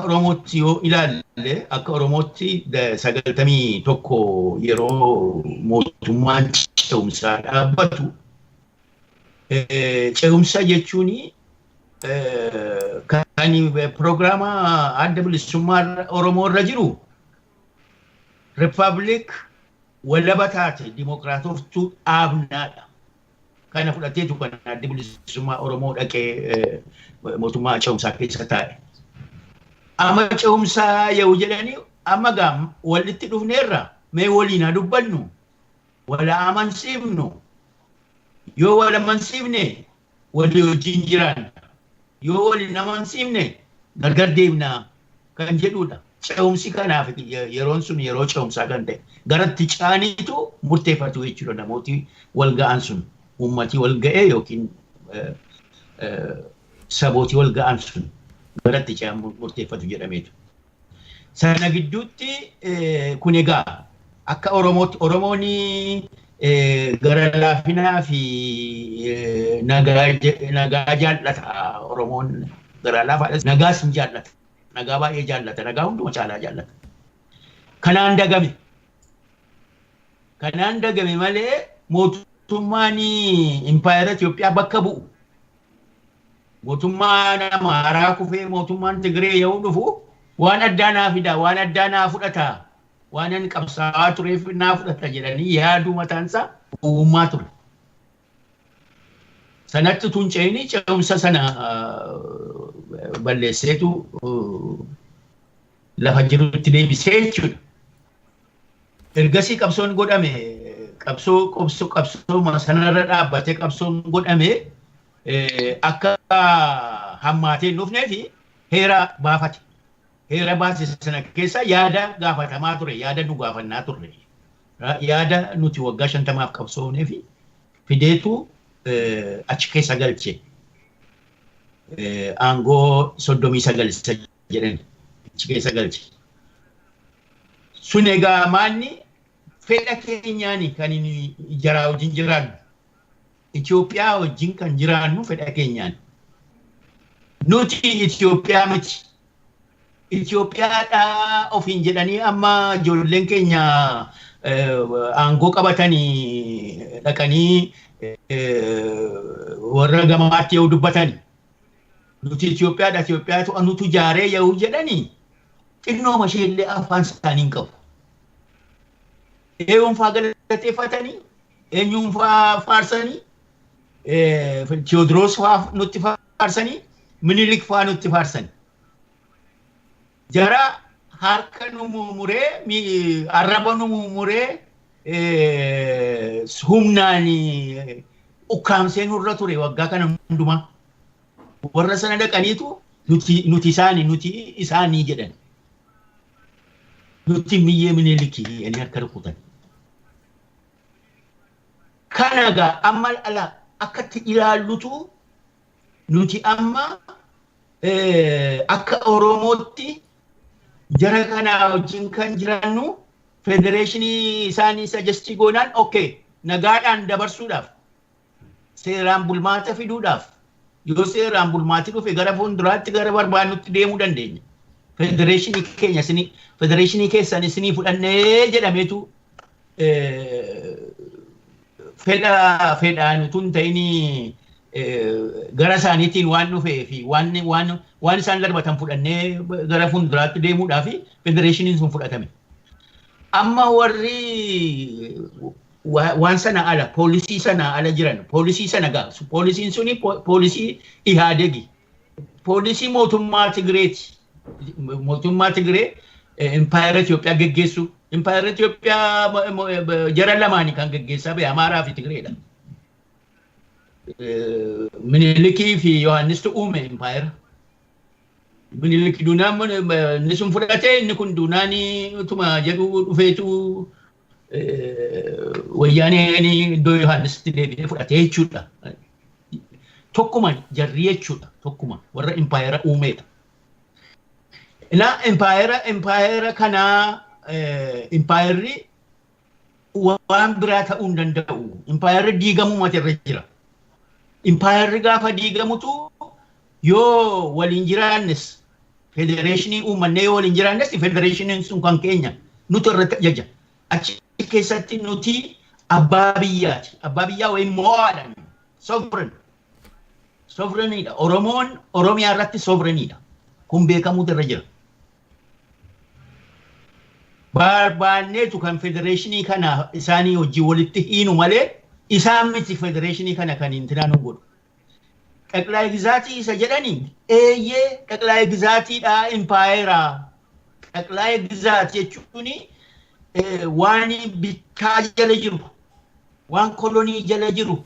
Oromootti yoo ilaalle, akka Oromootti 91 yeroo mootummaan ce'umsaa dhaabbatu, ce'umsa jechuun kan piroogiraama Adda Bilisummaa Oromoo irra jiru rippaabilik walaba taate dimokiraatoftuu dhaabnaadha. Kana fudhateetu kan Adda Bilisummaa Oromoo dhaqee mootummaa ce'umsaa keessa taa'e. Amma ce'umsaa yoo jedhanii, amma gaa walitti dhufneerra, mee waliin haa dubbannu, wala amansiifnu, yoo wal amansiifne walii wajjin jiraanna, yoo waliin amansiifne gargar deemnaa kan jedhudha. Ce'umsi kanaaf yeroon sun yeroo ce'umsaa kan ta'e garatti caaniitu murteeffatu jechuudha. Namooti wal ga'an sun, uummatii wal ga'ee yookiin sabootii wal ga'an sun garatti ce'an murteeffatu jedhameetu. Sana gidduutti kun egaa akka Oromootti, Oromoon gara laafinaa fi nagaa jaallata. Oromoon gara laafaadha. Nagaas hin jaallata. Nagaa baay'ee jaallata. Nagaa hunduma caalaa jaallata. Kanaan dagame. Kanaan dagame malee mootummaan impaayera Itoophiyaa bakka bu'u, mootummaan Amaaraa kufee mootummaan Tigree yoo dhufu, waan addaa naa fida, waan addaa naa fudhata, waan ani qabsaa'aa tureef naa fudhata jedhanii yaaduu mataansaa gowwummaa ture. Sanatti tun ce'ini ce'umsa sana balleesseetu lafa jirutti deebisee jechuudha. Ergasii qabsoon godhame qabsoo qabsoo qabsoo sanarra dhaabbatee qabsoon godhame akka hammaatee hin dhufnee fi heera baafate. Heera baase sana keessa yaada gaafatamaa ture, yaada nu gaafannaa turre. Yaada nuti waggaa 50 qabsoofnee fi fideetu achi keessa galche. Aangoo 39 jedhan achi keessa galche. Sun egaa maanni fedha keenyaani kan jaraa wajjin jiraannu. Itoophiyaa wajjin kan jiraannu fedha keenyaan. Nuti Itoophiyaa miti. Itoophiyaadhaa ofiin jedhanii amma ijoolleen keenya aangoo qabatanii dhaqanii warra gamaatti yoo dubbatani. Nuti Itoophiyaadha, Itoophiyaatu nutu ijaaree yoo jedhanii xinnoo ishee illee afaan isaanii hin qabu. Eenyuun faa galateeffatanii, eenyuun faa faarsanii, Tewoodiroos faa nutti faarsanii, Minilik faa nutti faarsanii. Jara harka nu muree, arraba nu muree, humnaan ukkaamsee nurra ture waggaa kana hundumaa. Warra sana dhaqaniitu nuti isaanii nuti isaanii jedhan. Nuti miyyee Minilikii jedhanii harka rukutan. Kana egaa amma ala akkatti ilaallutu nuti amma akka Oromootti jara kanaa wajjin kan jiraannu federeeshinii isaanii sajestii goonaan okay nagaadhaan dabarsuudhaaf seeraan bulmaata fiduudhaaf yoo seeraan bulmaati dhufe gara fuulduraatti gara barbaannutti deemuu dandeenya. Federeeshinii keenya isinii federeeshinii keessan isinii fudhannee jedhameetu fedha fedhaan utuu hin ta'in gara isaaniitiin waan dhufee fi waan isaan darbatan fudhannee gara fuulduraatti deemuudhaaf federeeshiniin sun fudhatame. Amma warri waan sana ala poolisii sana ala jiran poolisii sana gaa poolisiin suni poolisii Ihaadegi poolisii mootummaa Tigireeti. Mootummaa Tigiree impaayera Itoophiyaa geggeessu. Impaayera Itoophiyaa jara lamaani kan geggeessaa ba'e Amaaraa fi Tigireedha. Minilikii fi Yohaannistu uume impaayera. Minilik duunaan inni sun fudhatee inni kun duunaan utuma jedhu dhufeetu wayyaaneen iddoo Yohaannisitti deebi'ee fudhatee jechuudha. Tokkuma jarri jechuudha. Tokkuma warra impaayera uumeedha. Ilaa impaayera kanaa impaayerri waan biraa ta'uu hin danda'u. Impaayerri diigamuu mata irra jira. Impaayerri gaafa diigamutu yoo waliin jiraannes federeeshinii uumannee yoo waliin jiraannes federeeshiniin sun kan keenya nuti irratti ajaja. Achi keessatti nuti abbaa biyyaati. Abbaa biyyaa wayii mo'aadha. Sovereign. Sovereignidha. Oromoon Oromiyaa irratti sovereignidha. Kun beekamuutu irra jira. Barbaanneetu kan federeeshinii kana isaanii wajjin walitti hiinu malee isaan miti federeeshinii kana kan intinaa nu godhu. Xaqilaa gizaatii isa jedhanii eeyyee xaqilaa gizaatiidha impaayeraa. Xaqilaa gizaat jechuun waan bittaa jala jiru, waan kolonii jala jiru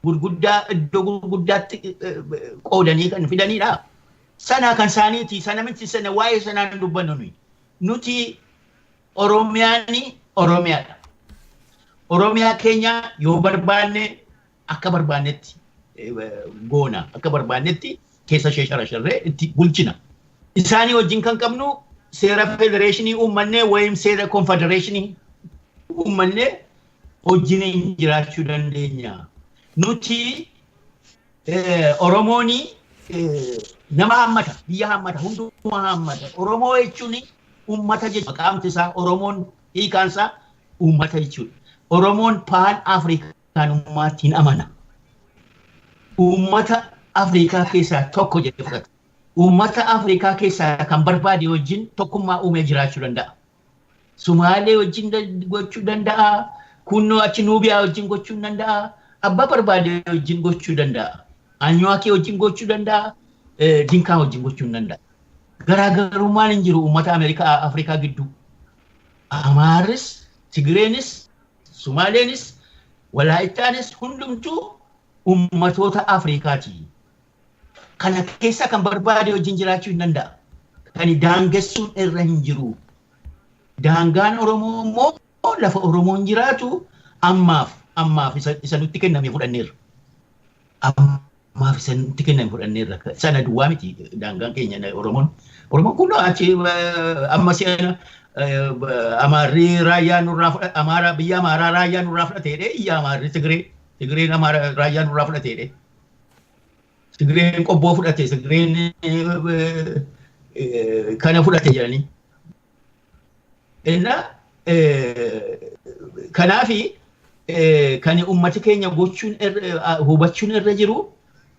gurguddaa iddoo gurguddaatti qoodanii kan fidanidha. Sana kan isaaniiti, sana miti sana waa'ee sanaan dubbannu nuyi. Nuti Oromiyaan Oromiyaadha. Oromiyaa keenya yoo barbaanne akka barbaannetti goona, akka barbaannetti keessa ishee sharasharree itti bulchina. Isaanii wajjin kan qabnu seera federeeshinii uummannee wayim seera konfedereeshinii uummannee wajjin jiraachuu dandeenya. Nuti Oromooni nama hammata, biyya hammata, hundumaa hammata. Oromoo jechuun uummata jechuudha. Maqaamti isaa Oromoon hiikaan isaa uummata jechuudha. Oromoon paan Afrikaanummaatti hin amana. Uummata Afrikaa keessaa tokko jedhee fudhata. Uummata Afrikaa keessaa kan barbaade wajjin tokkummaa uumee jiraachuu danda'a. Sumaalee wajjin gochuu danda'a. Kunnoo achi Nuubiyaa wajjin gochuu danda'a. Abbaa barbaade wajjin gochuu danda'a. Anyuwaakii wajjin gochuu danda'a. Dinkaa wajjin gochuu hin danda'a. Garaagarummaan hin jiru uummata Ameerikaa Afrikaa gidduu. Amaarris, Tigreenis, Sumaaleenis, Walaayittaanis hundumtuu uummatoota Afrikaati. Kana keessa kan barbaade wajjin jiraachuu hin danda'a. Kan daangessuun irra hin jiru. Daangaan Oromoo immoo lafa Oromoon jiraatu ammaaf isa nutti kenname fudhanneerra. Ammaaf isa nutti kenname fudhanneerra. Sana duwwaa miti daangaan keenya Oromoon. Oromoon kun achi amma si'ana Amaarri raayyaa nurraa fudhate, Amaara biyya Amaaraa raayyaa nurraa fudhateedhe, iyya Amaarri Tigree, Tigreen Amaara raayyaa nurraa fudhateedhe. Tigreen qobboo fudhate, Tigreen kana fudhate jedhanii. Inna kanaafi kan ummati keenya gochuun hubachuun irra jiru,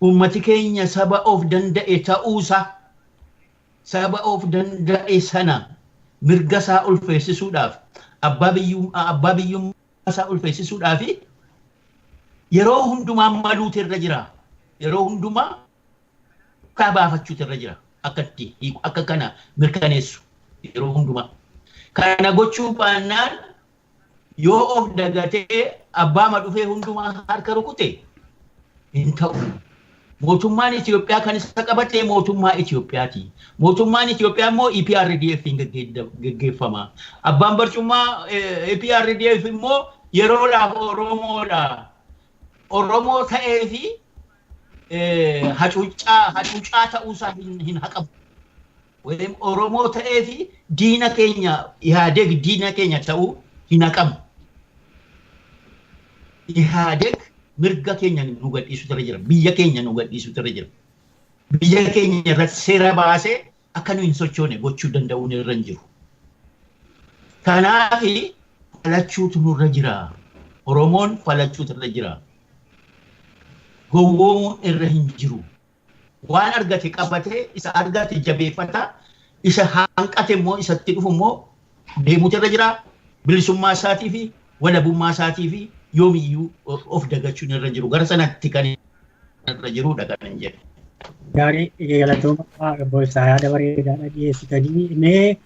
ummati keenya saba of danda'e ta'uusaa, saba of danda'e sana mirga isaa ulfeessisuudhaaf, abbaa biyyummaa isaa ulfeessisuudhaaf yeroo hundumaa maluutu irra jira. Yeroo hundumaa kaa baafachuutu irra jira. Akka itti akka kana mirkaneessu yeroo hundumaa. Kana gochuu baannaan yoo of dagatee abbaama dhufee hundumaa harka rukute hin ta'u. Mootummaan Itoophiyaa kan isa qabate mootummaa Itoophiyaati. Mootummaan Itoophiyaa immoo EPRDF hin geggeeffama. Abbaan barcummaa EPRDF immoo yeroodhaaf Oromoodha. Oromoo ta'ee fi hacuuccaa ta'uusaa hin haqamu. Wayim Oromoo ta'ee fi diina keenya Ihaadeg diina keenya ta'uu hin haqamu. Ihaadeg mirga keenya nu gadhiisutu irra jira. Biyya keenya nu gadhiisutu irra jira. Biyya keenya irratti seera baasee akka nu hin sochoone gochuu danda'uun irra hin jiru. Kanaaf falachuutu nurra jira. Oromoon falachuutu irra jira. Gowwoomuun irra hin jiru. Waan argate qabatee, isa argate jabeeffata, isa hanqate immoo isatti dhufu immoo deemuutu irra jira. Bilisummaa isaatii fi walabummaa isaatii fi yoomiyyuu of dagachuun irra jiru. Gara sanatti kan irra jirudha kan hin jedhu. Gaarii, galatooma obbo Ibsaa, yaada bareedaadha dhiyeessitanii. Mee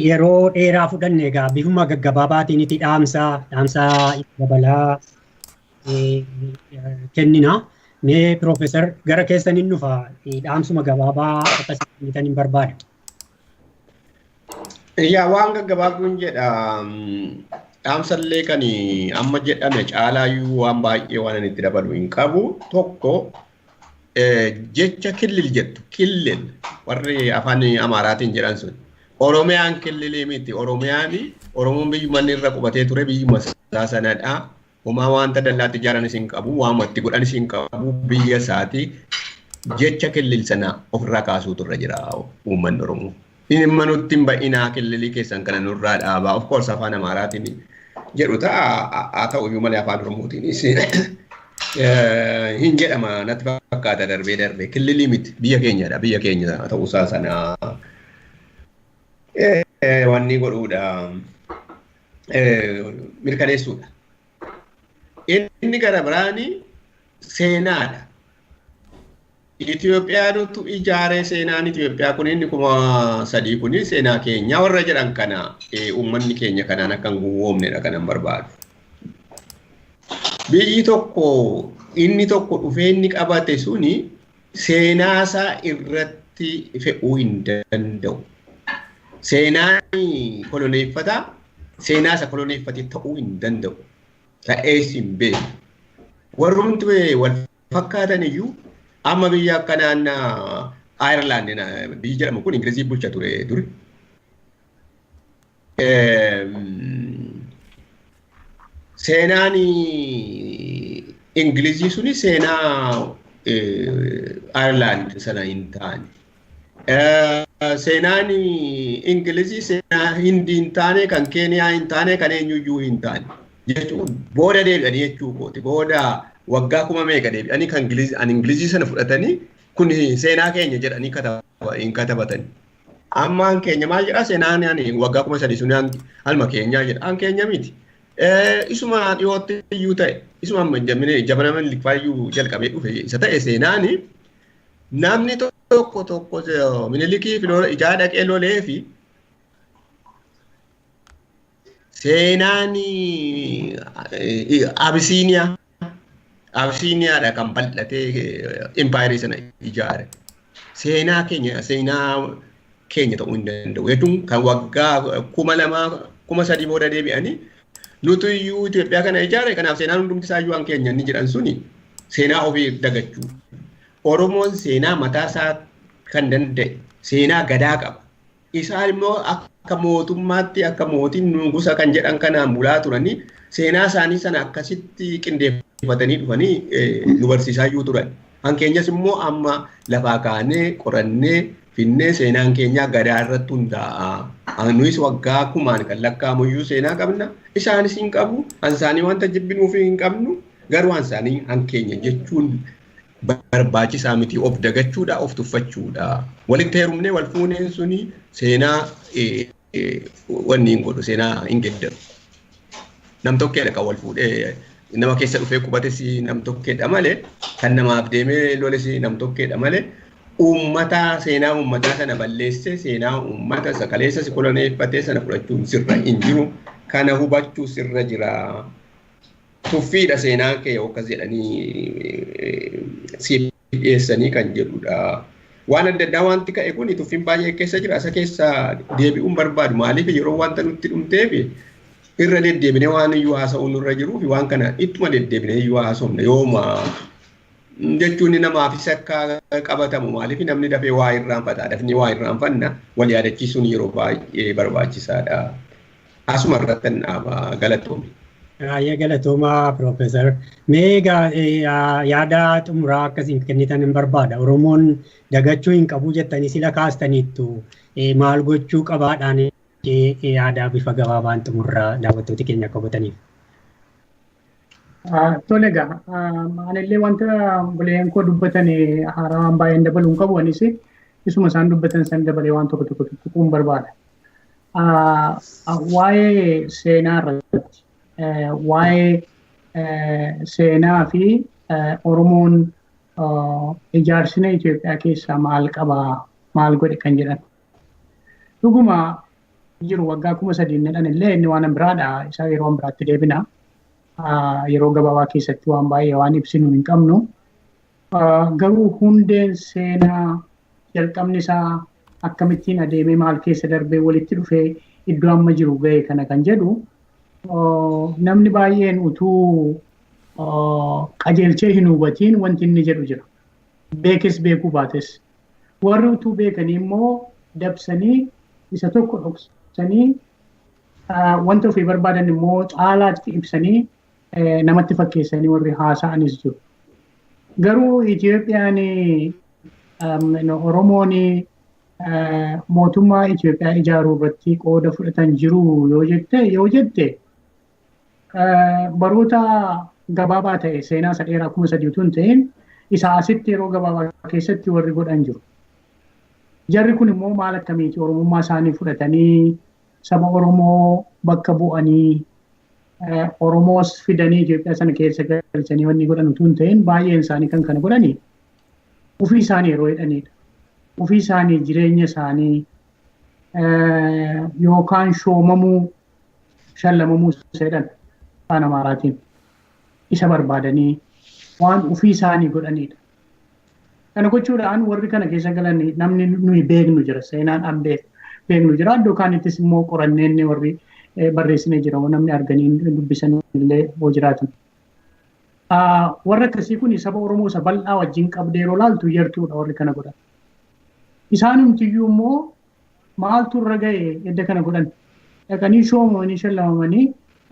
yeroo dheeraa fudhanne egaa bifuma gaggabaabaatiin itti dhaamsa dabalaa kennina. Mee Piroofeesar, gara keessaniin dhufa, dhaamsuma gabaabaa akkasii kennitan hin barbaada. Yaa, waan gaggabaabduun jedha. Dhaamsallee kan amma jedhame caalaayyuu waan baay'ee waan inni itti dabalu hin qabu. Tokko, jecha killil jettu, killil warri afaan Amaaraatiin jedhan sun. Oromiyaan killilii miti. Oromiyaan Oromoon biyyuma inni irra qubatee ture biyyuma isaa sanadha. Homaa wanta dallaatti ijaaranis hin qabu, waanuma itti godhanis hin qabu, biyya isaati. Jecha killil sana ofirraa kaasuutu irra jira uummanni Oromoo. Dhimma nutti hin ba'inaa, killilii keessan kana nurraa dhaabaa. Of course afaan Amaaraatiin jedhu ta'a, haa ta'u iyyuu malee afaan Oromootiinis hin jedhama natti fakkaata darbee darbee. Killilii miti, biyya keenyadha, biyya keenya ta'uusaa sana wanni godhuudha, mirkaneessuudha. Inni gara biraani seenaadha. Itoophiyaanutu ijaaree, seenaan Itoophiyaa kun inni 3000 kun seenaa keenya warra jedhan kana, uummanni keenya kanaan akka hin gowwoomnedha kanan barbaadu. Biyyi tokko inni tokko dhufee inni qabate suni seenaasaa irratti fe'uu hin danda'u. Seenaan koloneeffataa seenaa isa koloneeffate ta'uu hin danda'u. Ta'ees hin beeku. Warrumti wal fakkaatan iyyuu amma biyya akka naannaa Ayirlaand biyyi jedhamu kun Ingilizii bulcha ture duri. Seenaan Ingilizii suni seenaa Ayirlaand sana hin taane. Seenaan Ingilizii seenaa Hindii hin taane, kan Keeniyaa hin taane, kan eenyuyyuu hin taane. Jechuun booda deebi'anii jechuu kooti. Booda waggaa kuma meeqa deebi'anii kan Ingilizii sana fudhatanii kun seenaa keenya jedhanii hin katabatani. Ammaan keenya maal jedhaa, seenaan ani waggaa 3000 sun alma keenyaa jedha. An keenya miti. Isuma dhiyootti iyyuu ta'e isuma amma jabana Minilik iyyuu jalqabee dhufe isa ta'e seenaani namni tokko tokko Minilikii fi ijaa dhaqee lolee fi seenaan Abisiiniyaa Abisiiniyaadha kan bal'atee impaayerii sana ijaare. Seenaa keenya seenaa keenya ta'uu hin danda'u. Jechuun kan waggaa 2000 3000 booda deebi'anii nuti iyyuu Itoophiyaa kana ijaare kanaaf seenaan hundumti isaa iyyuu kan keenya inni jedhan suni seenaa ofii dagachuu. Oromoon seenaa mataa isaa kan danda'e seenaa gadaa qaba. Isaan immoo akka mootummaatti akka mootiin nugusa kan jedhan kanaan bulaa turanii seenaa isaanii sana akkasitti qindeeffatanii dhufanii nu barsiisaa iyyuu turan. Kan keenyas immoo amma lafaa kaanee qorannee finnee seenaan keenya gadaa irratti hundaa'a. Nuyis waggaa kumaan kan lakkaa'amu iyyuu seenaa qabna. Isaanis hin qabu. Kan isaanii wanta jibbinuuf hin qabnu. Garuu kan isaanii kan keenya jechuun barbaachisaa miti of dagachuudha of tuffachuudha. Walitti heerumnee wal fuuneen suni seenaa wanni hin godhu seenaa hin geddaru. Nam tokkeedha kan wal fuudhee nama keessa dhufee qubates nam tokkeedha malee kan namaaf deemee loles nam tokkeedha malee uummata seenaa uummataa sana balleessee seenaa uummata isa kaleessa si koloneeffatee sana fudhachuun sirra hin jiru. Kana hubachuu sirra jira. Tuffiidha seenaa kee akkas jedhanii siif dhiyeessanii kan jedhudha. Waan adda addaa wanti ka'e kun tuffiin baay'ee keessa jira. Isa keessa deebi'uun barbaadu. Maaliif yeroo wanta nutti dhumteef irra deddeebinee waan iyyuu haasa'uun nurra jiruu fi waan kana ittuma deddeebinee iyyuu haasofna yooma jechuun namaafis akka qabatamu maaliif namni dafee waa irraanfata dafnee waa irraanfanna wal yaadachiisuun yeroo baay'ee barbaachisaadha. Asuma irratti dhaaba galatoomi. Baay'ee galatoomaa Piroofeesar. Mee egaa yaada xumuraa akkasiin kennitan hin barbaada. Oromoon dagachuu hin qabu jettanii sila kaastaniittu maal gochuu qabaadhaan yaada bifa gabaabaan xumurraa daawwattoota keenya akka hubataniif. Tole egaa anillee wanta buleen koo dubbatan haaraa waan baay'een dabaluu hin qabu anis isuma isaan dubbatan san dabalee waan tokko tokko tuquun barbaada. Waa'ee seenaa irratti waa'ee seenaa fi Oromoon ijaarsina Itoophiyaa keessaa maal qabaa maal godhe kan jedhan. Dhuguma jiru waggaa 3000 jedhan illee inni waan biraadha isa yeroo biraatti deebina. Yeroo gabaabaa keessatti waan baay'ee waan ibsinu hin qabnu. Garuu hundeen seenaa jalqabni isaa akkamittiin adeemee maal keessa darbee walitti dhufee iddoo amma jiru ga'e kana kan jedhu namni baay'een utuu qajeelchee hin hubatiin wanti inni jedhu jira. Beekes beekuu baates. Warri utuu beekanii immoo dabsanii isa tokko dhoksanii wanta ofii barbaadan immoo caalaatti ibsanii namatti fakkeessanii warri haasa'anis jiru. Garuu Itoophiyaan Oromoon mootummaa Itoophiyaa ijaaruu irratti qooda fudhatan jiru yoo jette baroota gabaabaa ta'e seenaa isa dheeraa 3000 utuu hin ta'in isa asitti yeroo gabaabaa keessatti warri godhan jiru. Jarri kun immoo maal akkamiiti Oromummaa isaanii fudhatanii saba Oromoo bakka bu'anii Oromoos fidanii Itoophiyaa sana keessa galchanii wanni godhan utuu hin ta'in baay'een isaanii kan kana godhanii ofii isaanii yeroo jedhanidha. Ofii isaanii jireenya isaanii yookaan shoomamuu shallamamuu jedhan afaan Amaaraatiin isa barbaadanii waan ofii isaanii godhanidha. Kana gochuudhaan warri kana keessa galan namni nuyi beeknu jira seenaan an beeknu jira iddoo kaanittis immoo qoranneen warri barreessinee jira namni arganii dubbisan illee hoo jiraatan. Warra akkasii kun saba Oromoo isa bal'aa wajjin qabdee yeroo laaltu yartuudha warri kana godhan. Isaanumtiyyuu immoo maaltu irra ga'e edda kana godhan dhaqanii shoomamanii shallamamanii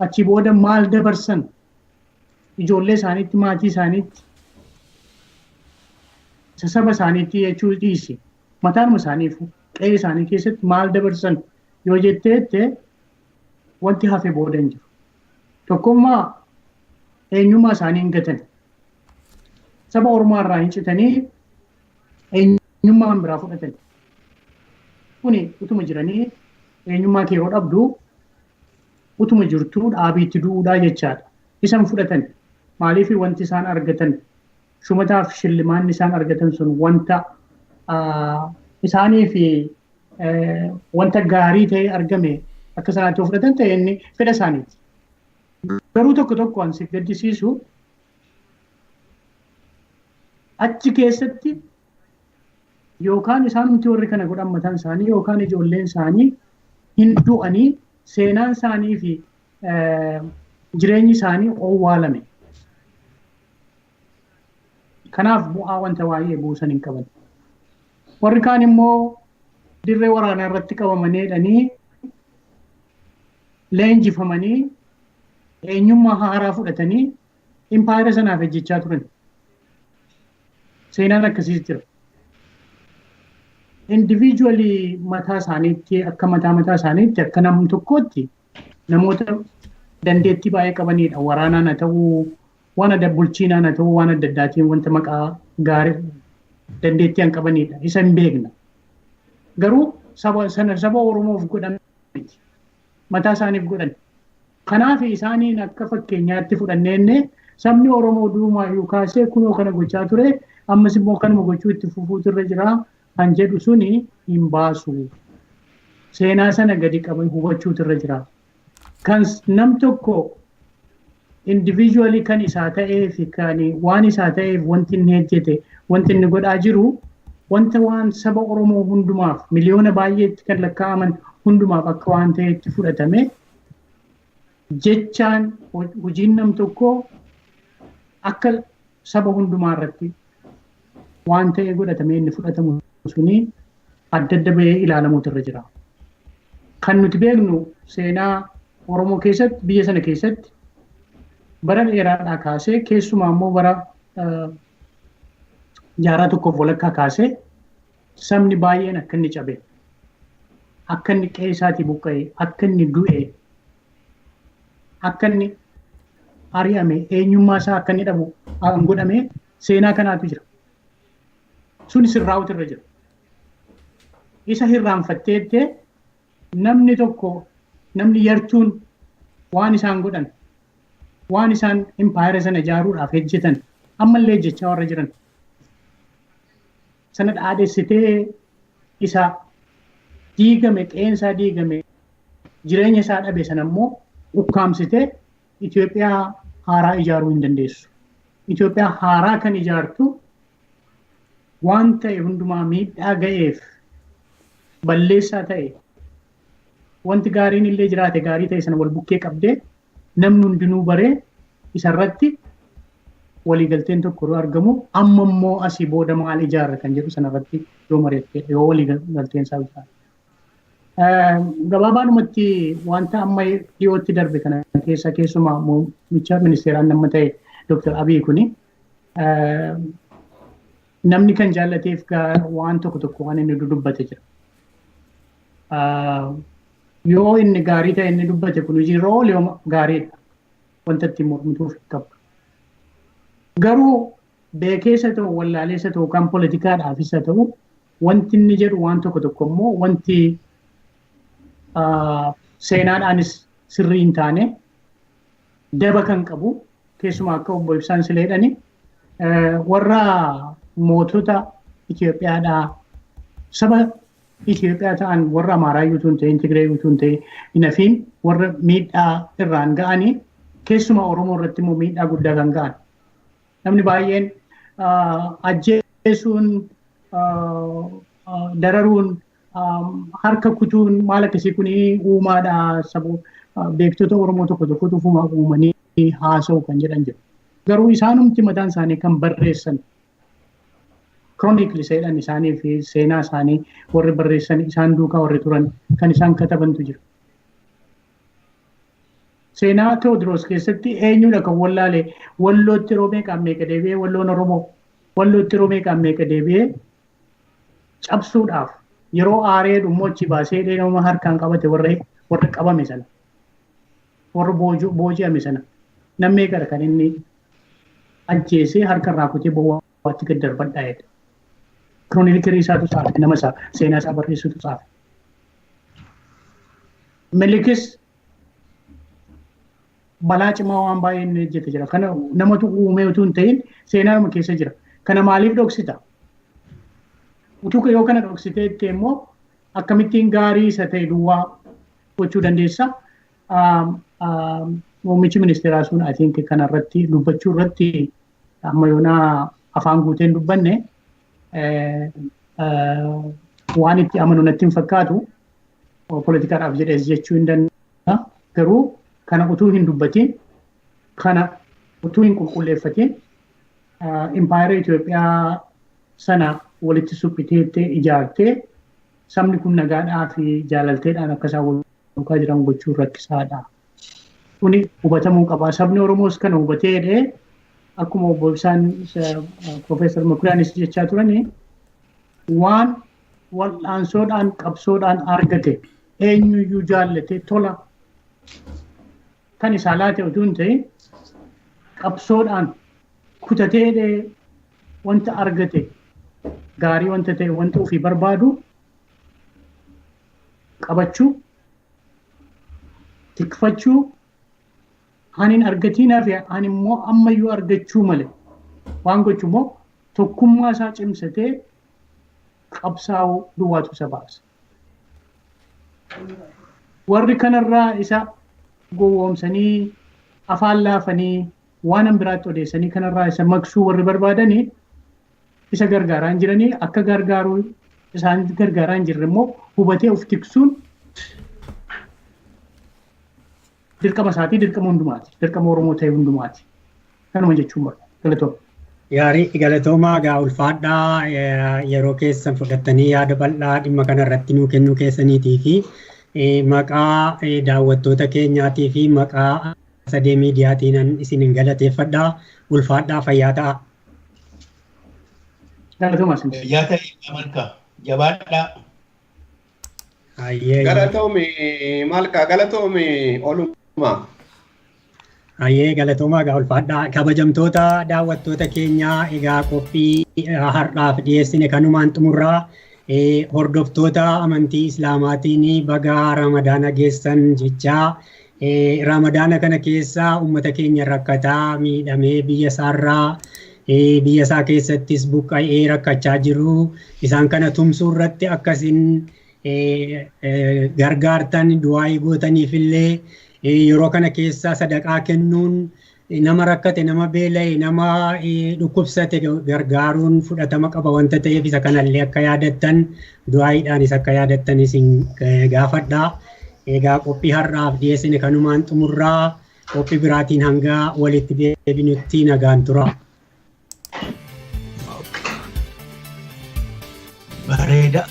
achi booda maal dabarsan ijoollee isaaniitti maatii isaaniitti isa saba isaaniitti jechuu dhiisi mataanuma isaaniif qe'ee isaanii keessatti maal dabarsan yoo jetteette wanti hafe booda hin jiru. Tokkummaa eenyummaa isaanii hin gatan. Saba Oromoo irraa hin citanii eenyummaa biraa fudhatan. Kuni utuma jiranii eenyummaa kee yeroo dhabdu Utuma jirtuu dhaabiitti du'uudhaa jechaadha. Isan fudhatan maaliif wanti isaan argatan shumataaf shillimaanni isaan argatan sun wanta isaanii fi wanta gaarii ta'e argame akka sanaatti yoo fudhatan ta'e inni fedha isaaniiti. Garuu tokko tokko waan si gaddisiisu achi keessatti yookaan isaanumti warri kana godhan mataan isaanii yookaan ijoolleen isaanii hin du'anii seenaan isaanii fi jireenyi isaanii owwaalame. Kanaaf bu'aa wanta waa'ee buusan hin qaban. Warri kaan immoo dirree waraanaa irratti qabamanii jedhanii leenjifamanii eenyummaa haaraa fudhatanii impaayera sanaaf hojjechaa turan. Seenaan akkasiis jira. Indiviijuwalii mataa isaaniitti akka mataa mataa isaaniitti akka nam tokkootti namoota dandeettii baay'ee qabanidha. Waraanaan haa ta'uu, waan adda bulchiinaan haa ta'uu, waan adda addaatiin wanta maqaa gaarii dandeettii hin qabanidha. Isa hin beekna. Garuu saba sana saba Oromoof godhan miti. Mataa isaaniif godhan. Kanaaf isaaniin akka fakkeenyaatti fudhanneenne sabni Oromoo duumaayyuu kaasee kunoo kana gochaa ture ammas immoo kanuma gochuu itti fufuutu irra jira kan jedhu suni hin baasu. Seenaa sana gadi qaban hubachuutu irra jira. Kan nam tokko indiviijuwalii kan isaa ta'ee fi kan waan isaa ta'eef wanti inni hojjete wanti inni godhaa jiru wanta waan saba Oromoo hundumaaf miliyoona baay'eetti kan lakkaa'aman hundumaaf akka waan ta'etti fudhatame jechaan hojiin nam tokkoo akka saba hundumaa irratti waan ta'e godhatamee inni fudhatamu suni adda adda bahee ilaalamuutu irra jira. Kan nuti beeknu seenaa Oromoo keessatti biyya sana keessatti bara dheeraadhaa kaasee keessumaa immoo bara jaarraa tokkoof walakkaa kaasee sabni baay'een akka inni cabe, akka inni qe'ee isaatii buqqa'e, akka inni du'e, akka inni ari'ame, eenyummaa isaa akka inni dhabu godhame seenaa kanaatu jira. Sun sirraa'utu irra jira. Isa hirraanfatteettee namni tokko namni yartuun waan isaan godhan waan isaan impaayera sana ijaaruudhaaf hojjetan ammallee hojjechaa warra jiran sana dhaadessitee isa diigame qeensaa diigame jireenya isaa dhabe sana immoo ukkaamsitee Itoophiyaa haaraa ijaaruu hin dandeessu. Itoophiyaa haaraa kan ijaartu waan ta'e hundumaa miidhaa ga'eef balleessaa ta'e wanti gaariin illee jiraate gaarii ta'e sana wal bukkee qabdee namni hundinuu baree isarratti waliigalteen tokko yoo argamu amma immoo asii booda maal ijaarra kan jedhu sanarratti yoo mari'atte yoo waliigalteen isaa jiraate. Gabaabaadhumatti wanta amma dhiyootti darbe kana keessa keessumaa muummicha ministeeraan nama ta'e Dr. Abiy kuni namni kan jaallateef waan tokko tokko waan inni dubbate jira. Yoo inni gaarii ta'e inni dubbate kun hojiirra oole yoo gaariidha. Wanta ittiin mormituuf hin qabu. Garuu beekeessa ta'u wallaaleessa ta'u kan poolitikaadhaafis haa ta'u wanti inni jedhu waan tokko tokko immoo wanti seenaadhaanis sirrii hin taane daba kan qabu keessumaa akka obbo Ibsaan Sileedhani warra mootota Itoophiyaadhaa saba Itoophiyaa ta'an warra Amaaraa utuu hin ta'in Tigree utuu hin ta'in hin hafiin warra miidhaa irraan ga'anii keessumaa Oromoo irratti immoo miidhaa guddaa kan ga'an. Namni baay'een ajjeesuun dararuun harka kutuun maal akkasii kun uumaadha sabu beektota Oromoo tokko tokkotu ufuma uumanii haasa'u kan jedhan jiru. Garuu isaanumti mataan isaanii kan barreessan kiroonikli seedhan isaanii fi seenaa isaanii warri barreessan isaan duukaa warri turan kan isaan katabantu jira. Seenaa Tewoodiroos keessatti eenyudha kan wallaale wallootti yeroo meeqaan meeqa deebi'ee walloon Oromoo wallootti yeroo meeqaan meeqa deebi'ee cabsuudhaaf yeroo aaree dhummoo achi baasee nama harkaan qabate warra qabame sana warra booji'ame sana namni meeqadha kan inni ajjeesee harka irraa kutee bowwaatti gad darbadhaa jedhe. Kiroonikilii isaatu tsaafe nama isaa seenaa isaa barreessutu tsaafe. Milikis Balaa cimaa waan baay'ee inni hojjete jira. Kana namatu uumee utuu hin ta'in seenaanuma keessa jira. Kana maaliif dhoksita? Utuu yoo kana dhoksitee itti immoo akkamittiin gaarii isa ta'e duwwaa gochuu dandeessa? Muummichi ministeeraa sun I think kanarratti dubbachuu irratti amma yoonaa afaan guuteen dubbanne, waan itti amanu natti hin fakkaatu. Poolitikaadhaaf jedhees jechuu hin danda'a. Garuu kana utuu hin dubbatin, kana utuu hin qulqulleeffatin, impaayera Itoophiyaa sana walitti suphitee ijaartee sabni kun nagaadhaa fi jaalalteedhaan akka isaan wal duukaa jiran gochuun rakkisaadha. Kuni hubatamuu qaba. Sabni Oromoos kana hubatee jedhee akkuma obbo Ibsaan, Profeesar Makuriyaanis jechaa turanii, waan wal'aansoodhaan qabsoodhaan argate eenyuyyuu jaallate tola kan isaa laate utuu hin ta'in, qabsoodhaan kutatee wanta argate, gaarii wanta ta'e, wanta ofii barbaadu qabachuu, tikfachuu, ani hin argatiin hafe, ani immoo ammayyuu argachuu male waan gochuu immoo tokkummaa isaa cimsatee qabsaa'uu duwwaatu isa baasa. Warri kanarraa isa gowwoomsanii, afaan laafanii, waan biraatti odeessanii kanarraa isa maqsuu warri barbaadanii isa gargaaraa hin jiranii. Akka gargaaruu isaan gargaaraa hin jirre immoo hubatee of tiksuun dirqama isaatii, dirqama hundumaati, dirqama Oromoo ta'e hundumaati. Kanuma jechuun barbaada. Galatooma. Gaarii, galatoomaa gaa, ulfaadhaa. Yeroo keessan fudhattanii yaada bal'aa dhimma kana irratti nuu kennuu keessaniitii fi maqaa daawwattoota keenyaatii fi maqaa Sadee Miidiyaatiin isin galateeffadhaa. Ulfaadhaa, fayyaa ta'a. Galatooma isin. Fayyaa ta'e Malkaa, jabaadhaa. Galatoomi Malkaa, galatoomi Olumaa. Hayyee, galatoomaa gaa, ulfaadhaa. Kabajamtoota daawwattoota keenyaa, egaa qophii har'aaf dhiyeessine kanumaan xumurraa. Hordoftoota amantii Islaamaatiin baga Ramadaana geessan jechaa, Ramadaana kana keessa uummata keenya rakkataa miidhamee biyya isaarraa biyya isaa keessattis buqqa'ee rakkachaa jiru isaan kana tumsuu irratti akkasin gargaartan, du'aayii gootaniif illee, yeroo kana keessa sadaqaa kennuun, nama rakkate, nama beela'e, nama dhukkubsate gargaaruun fudhatama qaba wanta ta'eef, isa kanallee akka yaadattan, du'aayiidhaanis akka yaadattan isin gaafadha. Egaa qophii har'aaf dhiyeessine kanumaan xumurraa. Qophii biraatiin hanga walitti deebinutti nagaan tura. Bareeda.